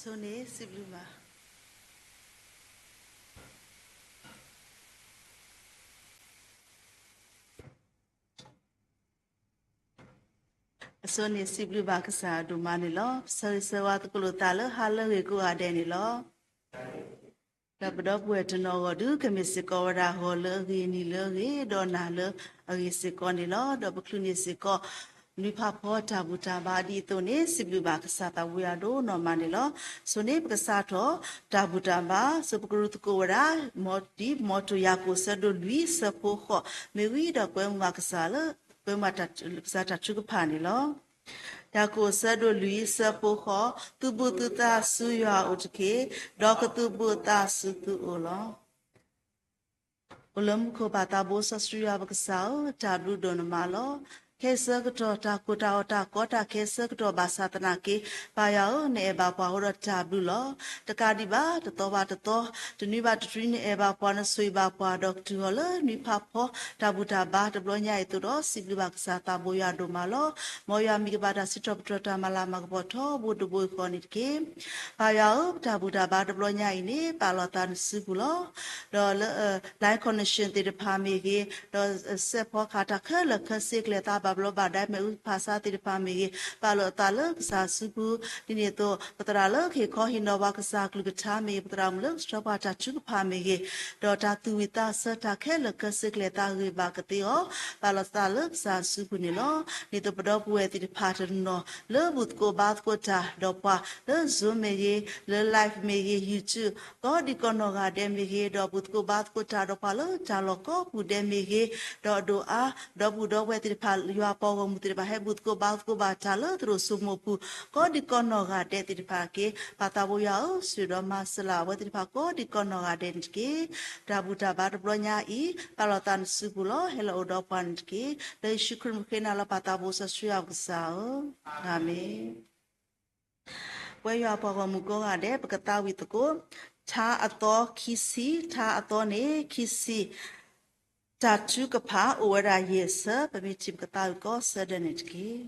ဆိန့ၣ်စံးဘျုးဘၣ် အဆိန့ၣ်စံးဘျုးဘၣ်ကစၢ်အဒိၣ်မးန့ၣ်လီၤ. ပဆၢဂ့ၤဆၢဝါသကိးလိာ်သးလၢဟါလၢအဂ့ၤကိးဂၤဒဲးန့ၣ်လီၤ. ဒီးပဒီပုၢ်ဝဲၢ်တနီၤဂီၢ်ဒုး ကမ့ၢ်စ့ၢ်ကီးဝဲဒၣ်ဂီၤလၢအဂ့ၤ နံၤလၢအဂ့ၤ ဒီးနၤလၢအဂ့ၤစ့ၢ်ကီးန့ၣ်လီၤ. ဒီးပချုးန့ၢ်စ့ၢ်ကီး နွံဖးဖီတၢ်ဘူၣ်တၢ်ဘါဒ်အသိးန့ၣ် စံးဘျုးဘၣ်ကစၢ်သးဝံၣ်အဒိၣ်နီၢ်မးန့ၣ်လီၤ. ဆိန့ၣ်ပကစးထီၣ်တၢ်ဘူၣ်တၢ်ဘါ ဆိပကရူၢ်သကိးဝဲဒၣ် မ်ဒ်မ်တၢ်ယၤကိာ်အဆၢဒိၣ်လွံၢ်အဆၢဖိဃိး မ့ၢ်ဝံၤဒီးကွဲမုာ်ဘၣ်ကစၢ်လၢ ကွဲမုာ်ဘၣ်ကစၢ်တၢ်ထုကဖၣ်န့ၣ်လီၤ. ယၤကိာ်အဆၢဒိၣ်လွံၢ်အဆၢဖိဃိး, သုးဘူးသုသးဆူယွၤအအိၣ်တက့ၢ်, ဒီးကသုးဘူးအသးဆူသုအိၣ်လီၤ. အိၣ်လၢမူခိၣ်ပၢ်သးဘိစီဆှံယွၤပကစၢ်ဧၢ, တၢ်ဘျုးဒိၣ်နမးလီၤ. ခဲအံၤဆၢကတီၢ် တၢ်ကိၢ်တၢ်ဂီၤတၢ်ကီတၢ်ခဲအဆၢကတီၢ်ဘၣ်ဆၣ်သနာ်က့, ပၢ်ယွၤဧၢ, နအဲၣ်ဘၣ်ပှၤအဃိဒီးတၢ်ဘျုးလီၤ. တကးဒံးဘၣ် တသီဘၣ်တသီ, တနွံဘၣ်တနွံ နအဲၣ်ဘၣ်ပှၤ နဆိၣ်ဂ့ၤဘၣ်ပှၤ ဒီးကတုၤဃီၤလၢနွံဖးဖီ တၢ်ဘူၣ်တၢ်ဘါတဘျီညါအံၤအသိးဒီး စံးဘျုးဘၣ်ကစၢ်သးဘိယွၤဒိၣ်မးလီၤ. မ်ယွၤမံၤကဘၣ်တၢ်စံးထီၣ်ပတြၢၤတၢ်မၤလၤမၤကပီၤထီဘိတဘိအံၤဃီန့ၣ်တက့ၢ်. ပၢ်ယွၤဧၢ, ပတၢ်ဘူၣ်တၢ်ဘါတဘျီညါအံၤန့ၣ် ပာ်လီၤသးနစုပူၤလီၤ. ဒီးလၢ line connection သ့ၣ်တဖၣ်မ့ၢ်ဂ့ၤ, ဒီးစဲးဖီကဟၣ်တၢ်ခဲလၢာ်ခဲဆ့ ကျဲၤသးဘၣ်ဘျီးဘၣ်ဒါ မ့ၣ်အူဖးဆါသ့ၣ်တဖၣ်မ့ၢ်ဂ့ၤ, ပာ်လီၤသးလၢကစၢ်စုပူၤ, ဒ်န့ၣ်အသိး ပသရၣ်လၢကဟ့ၣ်ခီဟ့ၣ်နီၤပှၤကစၢ်အကလုၢ်ကထါမ့ၢ်ဂ့ၤ, ပသရၣ်မုၣ်လၢကဆှၢပှၤတၢ်ထုကဖၣ်မ့ၢ်ဂ့ၤ, ဒီးတၢ်သူၣ်ဝံၣ်သးဆၢတၢ်ခဲလၢာ်ခဲဆ့ ကျဲၤသးဂ့ၤဘၣ်ကသ့အီၤ, ပာ်လီၤသးလၢကစၢ်စုပူၤန့ၣ်လီၤ. ဒ်သိးပဒီပုၢ်ဝဲၢ်သ့ၣ်တဖၣ်တနီၤ လၢဘူၣ်သကိးဘါသကိးတၢ်ဒီးပှၤလၢ Zoom မ့ၢ်ဂ့ၤ, လၢ live မ့ၢ်ဂ့ၤ, YouTube ကိးဒံကီးနီၢ်ဂၤဒဲးမ့ၢ်ဂ့ၤ, ဒီးဘူၣ်သကိးဘါသကိးတၢ်ဒီးပှၤလၢတၢ်လီၢ်ကိးပူၤဒဲးမ့ၢ်ဂ့ၤ, ဒီးအဒိၣ်အါ ဒီပုၢ်ဒီဝဲၢ်သ့ၣ်တဖၣ် ယွၤပှၤဂီၢ်မုၢ်သ့ၣ်တဖၣ် ဟဲဘူၣ်သကိးဘါသကိးဘၣ်တၢ်လၢသရိာ်စိမိၢ်ပူၤ ကိးဒံကီးနီၢ်ဂၤဒဲးသ့ၣ်တဖၣ်တက့ၢ်. ပၢ်သးဘိယွၤဧၢ, ဆိၣ်ဂ့ၤဒီးမၤစၢၤလၢအဝဲသ့ၣ်တဖၣ်ကိးဒံကီးနီၢ်ဂၤဒဲးန့ၣ်တက့ၢ်. တၢ်ဘူၣ်တၢ်ဘါတဘျီညါအံၤ ပာ်လီၤသးနစုပူၤလီၤ. ဟဲလီၤအိၣ်ဒီးပှၤန့ၣ်တက့ၢ်. လၢယ့ၣ်ၡူးခရံာ်မုၢ်ဃ့နၤလီၤ ပၢ်သးဘိစီဆှံယွၤပကစၢ်ဧၢ, အၤမ့ၣ်. ပဝဲယွၤပှၤဂီၢ်မုၢ်ကိးဂၤဒဲး ပကသးဝံၣ်သကိး ထါအသီခံဆံ, ထါအသီန့ၣ်ခံဆံ, တၢ်ထုကဖၣ်အိၣ်ဝဲဒၣ်ယဲၢ်ဆၢ, ပမ့ၢ်ထံၣ်ပကသးဝံၣ်ကိးဆၢဒဲးန့ၣ်တက့ၢ်.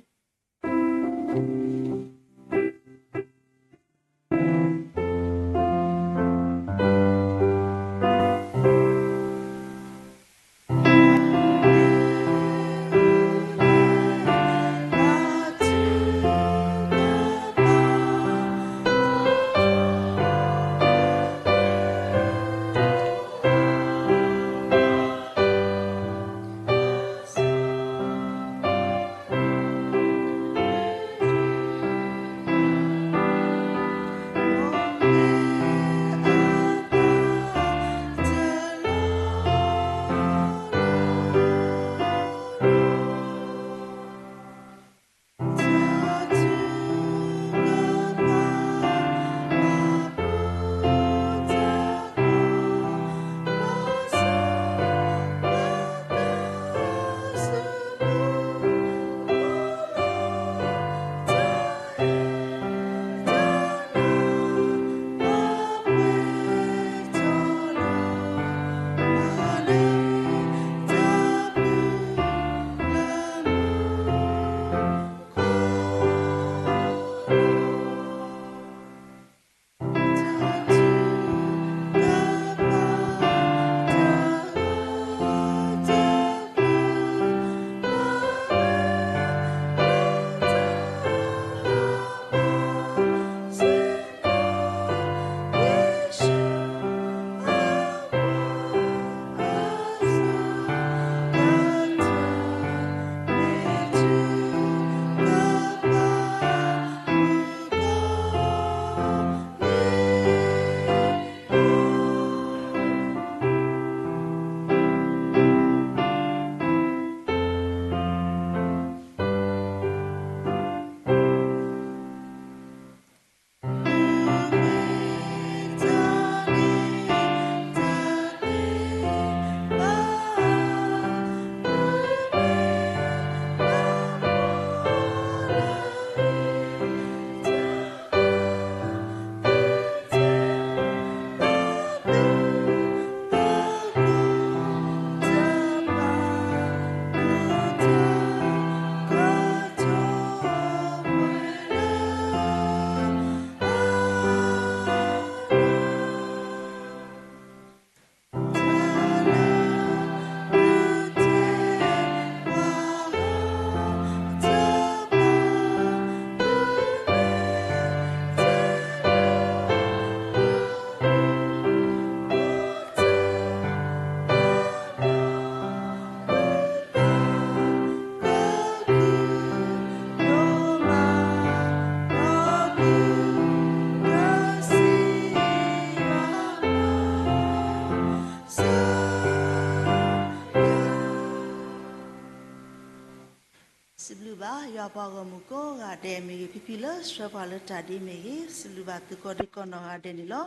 ပှၤဂီၢ်မုၢ်ကိးဂၤဒဲးမ့ၢ်ဂ့ၤ, ဖံဖံလၢဆှၢပှၤလၢတၢ်ဒ့မ့ၢ်ဂ့ၤ, စံးဘျုးဘၣ်သုကိးဒံကိးနီၢ်ဂၤဒဲးန့ၣ်လီၤ.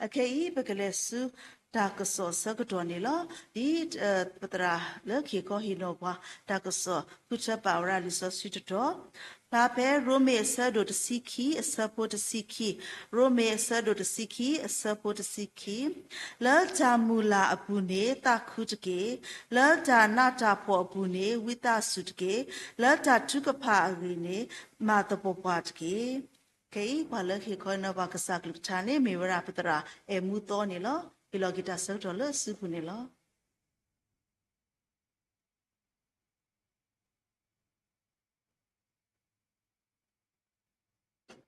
အခဲအံၤ ပကလဲၤဆူတၢ်ကစီၣ်အဆၢကတီၢ်န့ၣ်လီၤ. ဒ်ပသရၣ်လၢကဟ့ၣ်ခီဟ့ၣ်နီၤပှၤ တၢ်ကစီၣ်ဃုထၢပာ်ဝဲဒၣ်လံာ်စီဆှံတတီၤ ဖျါဖဲရိမ့ၤအဆၢဒိၣ်တဆံခံ အဆၢဖိတဆံခံ, ရိမ့ၤအဆၢဒိၣ်တဆံခံ အဆၢဖိတဆံခံ, လၢတၢ်မုၢ်လၢ်အပူၤန့ၣ်သးခုတက့ၢ်, လၢတၢ်နးတၢ်ဖှီၣ်အပူၤန့ၣ် ဝံသးစူၤတက့ၢ်, လၢတၢ်ထုကဖၣ်အဂ့ၢ်န့ၣ် မၤသပှၢ်ပှၢ်တက့ၢ်. ခဲအံၤ ပှၤလၢကဟ့ၣ်ခီဟ့ၣ်နီၤပှၤကစၢ်ကလုၢ်ကထါန့ၣ် မ့ၢ်ဝဲဒၣ်ပသရၣ်အဲၣ်မူသီန့ၣ်လီၤ. ဟ့ၣ်လီၤက့ၤတၢ်ဆၢကတီၢ်လၢအစုပူၤန့ၣ်လီၤ.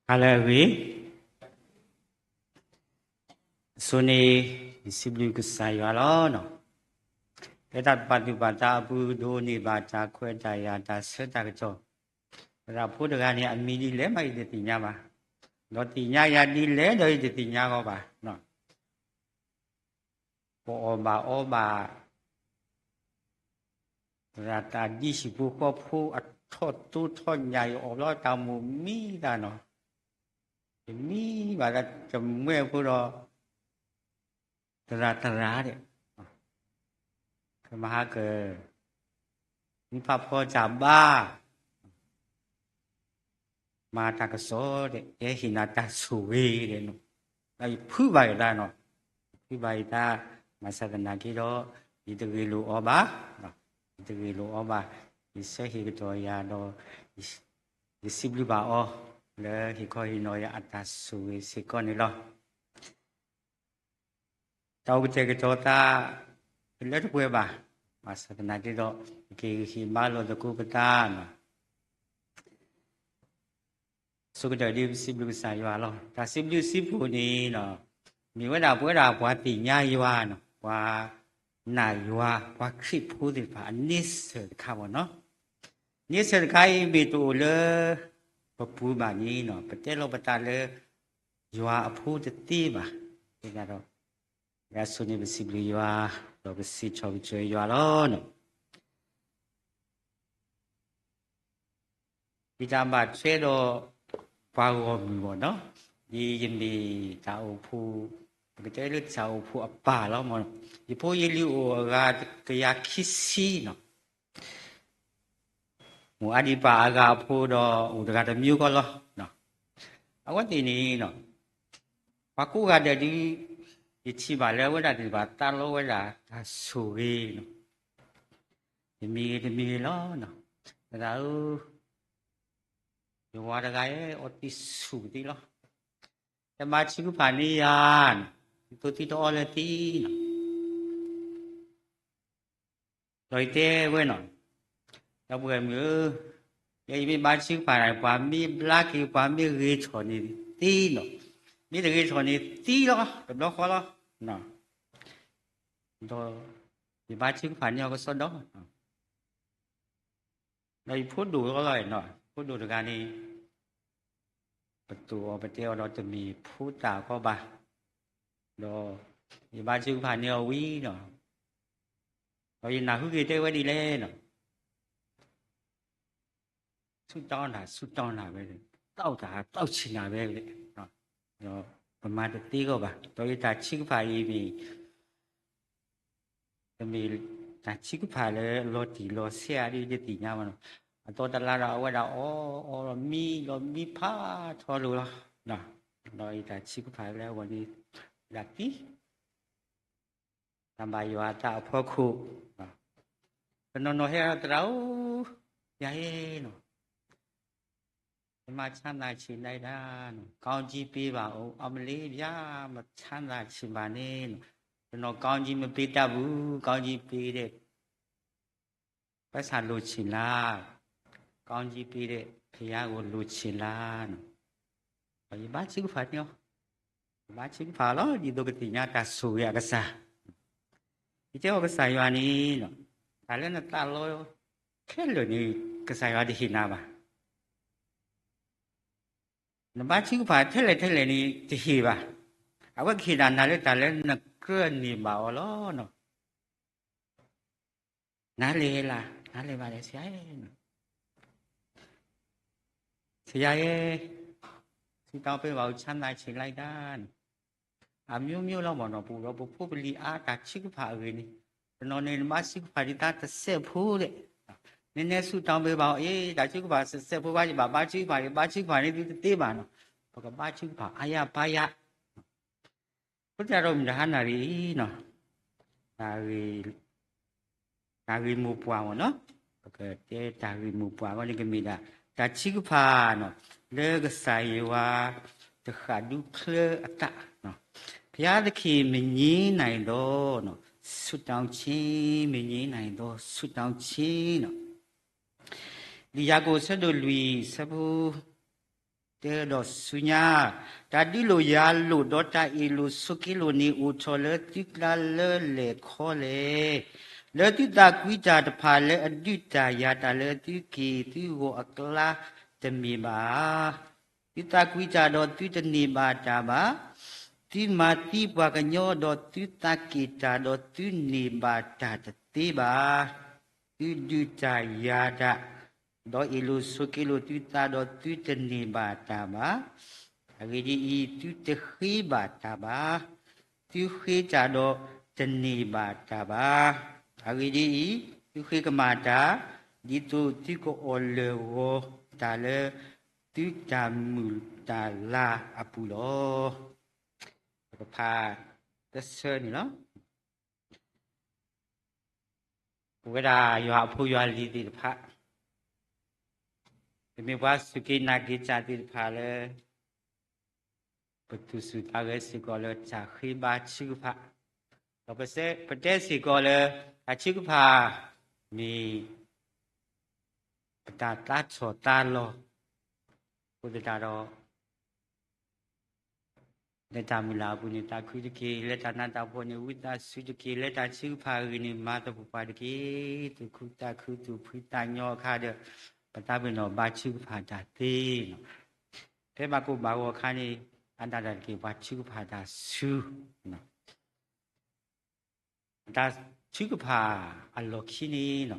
ဟါလၢအဂ့ၤ, အဆိန့ၣ် ယစံးဘျုးကစၢ်ယွၤလီၤ. ဖဲတၢ်ပာ်သူၣ်ပာ်သးအပူၤ ဒိးန့ၢ်ဘၣ်တၢ်ခွဲးတၢ်ယာ် တၢ်ဆၢတၢ်ကတီၢ်, သရၣ်ဖိတဂၤန့ၣ် အမံၤဒ်လဲၣ်မး ယတသ့ၣ်ညါဘၣ်, ဒီးသ့ၣ်ညါယၤဒ်လဲၣ်ဒီး ယတသ့ၣ်ညါအီၤဘၣ်. ပအီၣ်ဘၣ်အီဘၣ် သရၣ်သးဒံဟံၣ်ဖိဃီဖိ အထီၣ်တိထီၣ်ညၣ် ယအီၣ်ဘျီတၢ်မိၣ်မံသးနီၤ, ယမံဘၣ်သးတမှဲအဃိဒီး သရၣ်သရၣ်ဒဲး, ကမၤဟါကၢၤ မ့ၢ်ဖးဖီတၢ်ဘါ မၤတၢ်ကစီၣ်ဒဲး ယဟဲဟ့ၣ်နၤတၢ်ဆိၣ်ဂ့ၤဒဲးနီၤ, ဒီးယဖုးဘၣ်ယသးနီၤ, ယဖုးဘၣ်ယသး, ဘၣ်ဆၣ်သနာ်က့ဒီး ယတဂ့ၢ်လိာ်အီၤဘၣ်, ယတဂ့ၢ်လိာ်အီၤဘၣ်, ယဆၢဟ့ၣ်ကတီၢ်ယၤဒီး ယစံးဘျုးဘၣ်အီၤ လၢဟ့ၣ်ခီဟ့ၣ်နီၤယၤအတၢ်ဆိၣ်ဂ့ၤစ့ၢ်ကီးန့ၣ်လီၤ. တၢ်အိၣ်ကတဲာ်ကတီၤသး တလၢတပှဲၤဘၣ်, ဘၣ်ဆၣ်သနာ်က့ဒီး ပကဟ့ၣ်ဂံၢ်ဟ့ၣ်ဘါလိာ်သကိးပသးနီၤ. ဆိကတၢၢ်ဒ်ပစံးဘျုးကစၢ်ယွၤလီၤ. တၢ်စံးဘျုးစံးဖှိၣ်န့ၣ် မ့ၢ်ဝဲဒၣ်ပဝဲဒၣ်ပှၤသ့ၣ်ညါယွၤနီၤ, ပှၤနာ်ယွၤ ပှၤခရံာ်ဖိသ့ၣ်တဖၣ်အန့ဆၢၣ်တခါဘၣ်နီၤ. န့ဆၢၣ်တခါအံၤမ့ၢ်တအိၣ်လၢပပူၤဘၣ်န့ၣ်နီၤ, ပတဲလီၤပသးလၢ ယွၤအဖိတသ့ဘၣ်. ဒီး ယဆိန့ၣ်ပစံးဘျုးယွၤ, ဒီးပစံးထီၣ်ပတြၢၤယွၤလီၤ. ယတၢ်ဘၣ်ထွဲဒီးပှၤဂီၢ်မုၢ်ဘၣ်နီၤ, ဒ်ယမ့ၢ်တၢ်အိၣ်ဖှိၣ်, ပကတဲလၢတၢ်အိၣ်ဖှိၣ်အပၢ်လီၤမး, ယဖိယလံၤအိၣ်အဂၤကယၤခံဆံနီၤ. မိၢ်အါဒံပၢ်အဂၤအဖိဒီး အိၣ်တဂၤတမံၤဃီလီၤ. အဝဲသ့ၣ်န့ၣ် ပှၤကိးဂၤဒဲးဒ် ယထံၣ်ဘၣ်လၢအဝဲဒၣ်သ့ၣ်တဖၣ်သးလီဝဲဒၣ်တၢ်ဆိၣ်ဂ့ၤနီၤ, တမံၤဂ့ၤတမံၤဂ့ၤလီၤ. သရၣ်ဧၢ, ယဝၤတဂၤအံၤ အီသံးဆူၣ်သံးလီၤ. တမၤထုကဖၣ်န့ၢ်ယၤ, ယသိးသံတအီလၢၤသံနီၤ. ဒီးယတဲဝဲနီၤ, ဒီပုၢ်ဝဲၢ်မုၣ်ဧၢ, ယဲယမ့ၢ်ဘါထုကဖၣ်န့ၣ် ပှၤမ့ၢ်ဘျါက့ၤ ပှၤမ့ၢ်ဂ့ၤထီၣ်န့ၣ်သ့နီၤ, မ့ၢ်တဂ့ၤထီၣ်န့ၣ်သံလီၤ, တဘျီဃီလီၤ. ဒီးယဘါထုကဖၣ်န့ၢ်အီၤကစီဒီ, ဒီးယဖိဒိၣ်လီၤနီၤ, ဖိဒိၣ်တဂၤန့ၣ် ပတိၢ်အီၤပတဲအီၤဒီးတမ့ၢ်ဖိသၣ်ခီဘၣ်, ဒီးယဘါထုကဖၣ်န့ၢ်အီၤဝံၤနီၤ, ဒီးယနၢ်ဟူက့ၤတဲဝဲဒ်လဲၣ်နီၤ, ဆူၣ်တီနၤ ဆူၣ်တီနၤဝဲ, တီၢ်တၢ်တီၢ်ဆံးနၤဝဲ, ဒီးပမၤတသ့အဂီၢ်ဘၣ်. ဒီးယတၢ်ထုကဖၣ်အံၤမ့ၢ် တမ့ၢ်တၢ်ထုကဖၣ်လၢလီၤတံၢ်လီၤဆဲးဧါဒ်ယတသ့ၣ်ညါဘၣ်နီၤ, အတီတလါဒီးအဝဲဒၣ်အီၣ်အီလီၤမံလီၤမံဖးထီလိာ်လီၤ. ဒီးယတၢ်ထုကဖၣ်လၢအဂီၢ်န့ၣ် ဒၣ်သံ တၢ်ဘၣ်ယွၤအသးအဖီခိၣ်, တနီၤနီၤဟဲသရၣ်ဧၢ, ယၤဧၢနီၤ, မ့ၢ်မၤဆါနၤဆံးနၤဒၣ်နီၤ, ကောင်းကြီးပေးပါဦး, အမလေးဗျာ, မချမ်းသာချင်ပါနဲ့နီၤ, ကျွန်တော်ကောင်းကြီးမပေးတတ်ဘူး, ကောင်းကြီးပေးတဲ့ ပိုက်ဆံလိုချင်လား, ကောင်းကြီးပေးတဲ့ဘုရားကိုလိုချင်လားနီၤ, ယဘါထုကဖၣ်န့ၢ်အီၤ, ယဘါထုကဖၣ်လီၤ, ဒ်သိးကသ့ၣ်ညါတၢ်ဆိၣ်ဂ့ၤအကစၢ်, ယတဲအီၤကစၢ်ယွၤန့ၣ်, တၢ်လၢနသးလီခဲလၢာ်န့ၣ် ကစၢ်ယွၤတဟ့ၣ်နၤဘၣ်. နဘါထုကဖၣ်ထဲလဲၣ်ထဲလဲၣ်န့ၣ် တဟ့ၣ်ဘၣ်. အဝဲကဟ့ၣ်ဒၣ်နၤလၢတၢ်လၢနကြၢးန့ၢ်ဘၣ်အီၤလီၤ. နားလည်လား, နားလည်ပါတယ်ဆရာ, န ဘုရားရဲ့ ဆုတောင်းပေးပါဦး ချမ်းသာချင်လိုက်တာ အမျိုးမျိုးလီၤမ့ၢ်နီၤ ပအိၣ်ဒီးပဖိပလံၤအါ တၢ်ထုကဖၣ်အဂ့ၢ်န့ၣ် တနီၤန့ၣ်နဘါထုကဖၣ်ဒ်တၢ်တစဲးဖိဒဲး နည်းနည်းဆုတောင်းပေးပါဦး အ့ တၢ်ထုကဖၣ်စဲးဖိဘၣ် ယဘၣ်ဘါထုကဖၣ် ယဘါထုကဖၣ်န့ၣ်သုတသ့ဘၣ်နီၤ ပကဘါထုကဖၣ်အါယၤပါယၤ အဃိသတးဒီးမုၢ်တဟါနၣ်ရံၣ်အံၤနီၤ တၢ်ဂ့ၢ်မိၢ်ပှၢ်မ့ၢ်နီၤ ပကတဲတၢ်ဂ့ၢ်မိၢ်ပှၢ်အဂီၢ်န့ၣ်ကမ့ၢ်ဒၣ် တၢ်ထုကဖၣ်နီၤ လၢကစၢ်ယွၤ တဃၣ်ဒူချၢအသး ဘုရားသခင် မငြင်းနိုင်သော ဆုတောင်းခြင်း မငြင်းနိုင်သော ဆုတောင်းခြင်းနီၤ လံာ်ယၤကိာ်ဆၢဒိၣ်လွံၢ်ဆၢဖိ တဲဒီးဆူညါ, တၢ်ဒုးလိာ်ယၤလိာ်ဒီးတၢ်အ့ၣ်လိာ်ဆိးက့လိာ်န့ၣ် အိၣ်ထီၣ်လၢသုကျါလၢလဲၣ်ခီလဲၣ်, လၢသုသးကွံတၢ်တဖၣ်လၢအဒုးတၢ်ယၤတၢ်လၢသုက့ၢ်သုဂီၤအကျါတမ့ၢ်ဘၣ်ဧါ. သုသးကွံတၢ်ဒီးသုတန့ၢ်ဘၣ်တၢ်ဘၣ်. သုမၤသံပှၤကညီဒီးသုသးက့ၣ်တၢ်ဒီးသုန့ၢ်ဘၣ်တၢ်တသ့ဘၣ်. သုဒုးတၢ်ယၤတၢ်, ဒီးအ့ၣ်လိာ်ဆိးက့လိာ်သုသးဒီးသုတန့ၢ်ဘၣ်တၢ်ဘၣ်. အဂ့ၢ်ဒ်အံၤ, သုတဃ့ဘၣ်တၢ်ဘၣ်. သုဃ့တၢ်ဒီးတန့ၢ်ဘၣ်တၢ်ဘၣ်. အဂ့ၢ်ဒ်အံၤ, သုဃ့ကမၣ်တၢ်, ဒ်သိးသုကအီၣ်လၢာ်ဂီၤတၢ်လၢ သုတၢ်မုၢ်တၢ်လၤအပူၤလီၤ. ပကဖးတဆၢန့ၣ်လီၤ. ပဝဲဒၣ်ယွၤအဖိယွၤလံၤသ့ၣ်တဖၣ်, ပမ့ၢ်ပှၤစူၢ်က့ၤနာ်က့ၤတၢ်သ့ၣ်တဖၣ်လၢ ပသူၣ်စူၤသးဂဲၤစ့ၢ်ကီးလၢတၢ်ဃ့ဘါထုကဖၣ်, ဒီးပတဲစ့ၢ်ကီးလၢ တၢ်ထုကဖၣ်မ့ၢ် ပတၢ်သးထီၣ်သးလီၤ, အဃိသတးဒီး လၢတၢ်မုၢ်လၢ်အပူၤန့ၣ် သးခုတက့ၢ်, လၢတၢ်နးတၢ်ဖှီၣ်န့ၣ် ဝံသးစူၤတက့ၢ်, လၢတၢ်ထုကဖၣ်အဂ့ၢ်န့ၣ် မၤသပှၢ်ပှၢ်တက့ၢ်. သူၣ်ခုသးခု သူၣ်ဖှံသးညီအခါဒီး ပသးပ့ၤနီၣ်ဘါထုကဖၣ်တၢ်သ့နီၤ. ဖဲဘၣ်ကိၣ်ဘၣ်ဂီၤအခါန့ၣ် အါဒၣ်တၢ်တက့ၢ် ပှၤထုကဖၣ်တၢ်ဆူ တၢ်ထုကဖၣ်အလီၢ်ခံန့ၣ်နီၤ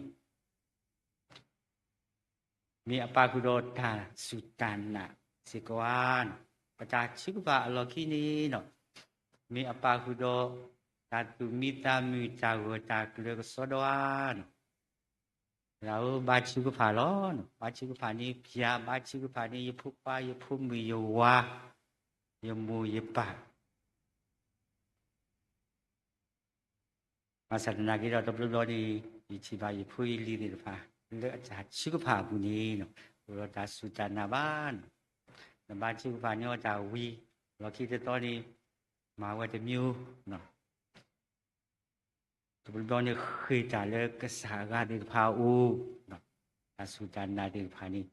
မ့ၢ်အပာ်ဃုာ်ဒီးတၢ်စူၢ်တၢ်နာ်စ့ၢ်ကီးဧါ. ပတၢ်ထုကဖၣ်အလီၢ်ခံန့ၣ်နီၤ မ့ၢ်အပာ်ဃုာ်ဒီး တၢ်သူၣ်မံသးမုာ် တၢ်ဂၢၢ်တၢ်ကျၢၤကစီဒီဧါ. သရၣ်ဧၢ ဘါထုကဖၣ်လီၤ. ဘါထုကဖၣ်န့ၢ်ပၢ်, ဘါထုကဖၣ်န့ၢ်ယဖိခွါ ယဖိမုၣ်ယဝၤ ယမိၢ်ယပၢ် ဘၣ်ဆၣ်သနာ်က့ဒီး တဘျီဘျီန့ၣ် ယထံၣ်ဘၣ်ယဖိယလံၤသ့ၣ်တဖၣ် လၢအတၢ်ထုကဖၣ်အပူၤန့ၣ် အိၣ်ဒီးတၢ်စူၢ်တၢ်နာ်ဘၣ်. နဘါထုကဖၣ်န့ၢ်အီၤတၢ်ဝံၤ လီၢ်ခံတသီန့ၣ် မၤဝဲတမံၤ တဘျီဘျီန့ၣ် ဃ့ၢ်တၢ်လၢကစၢ်အဂၤသ့ၣ်တဖၣ်အအိၣ် တၢ်စူၢ်တၢ်နာ်သ့ၣ်တဖၣ်န့ၣ်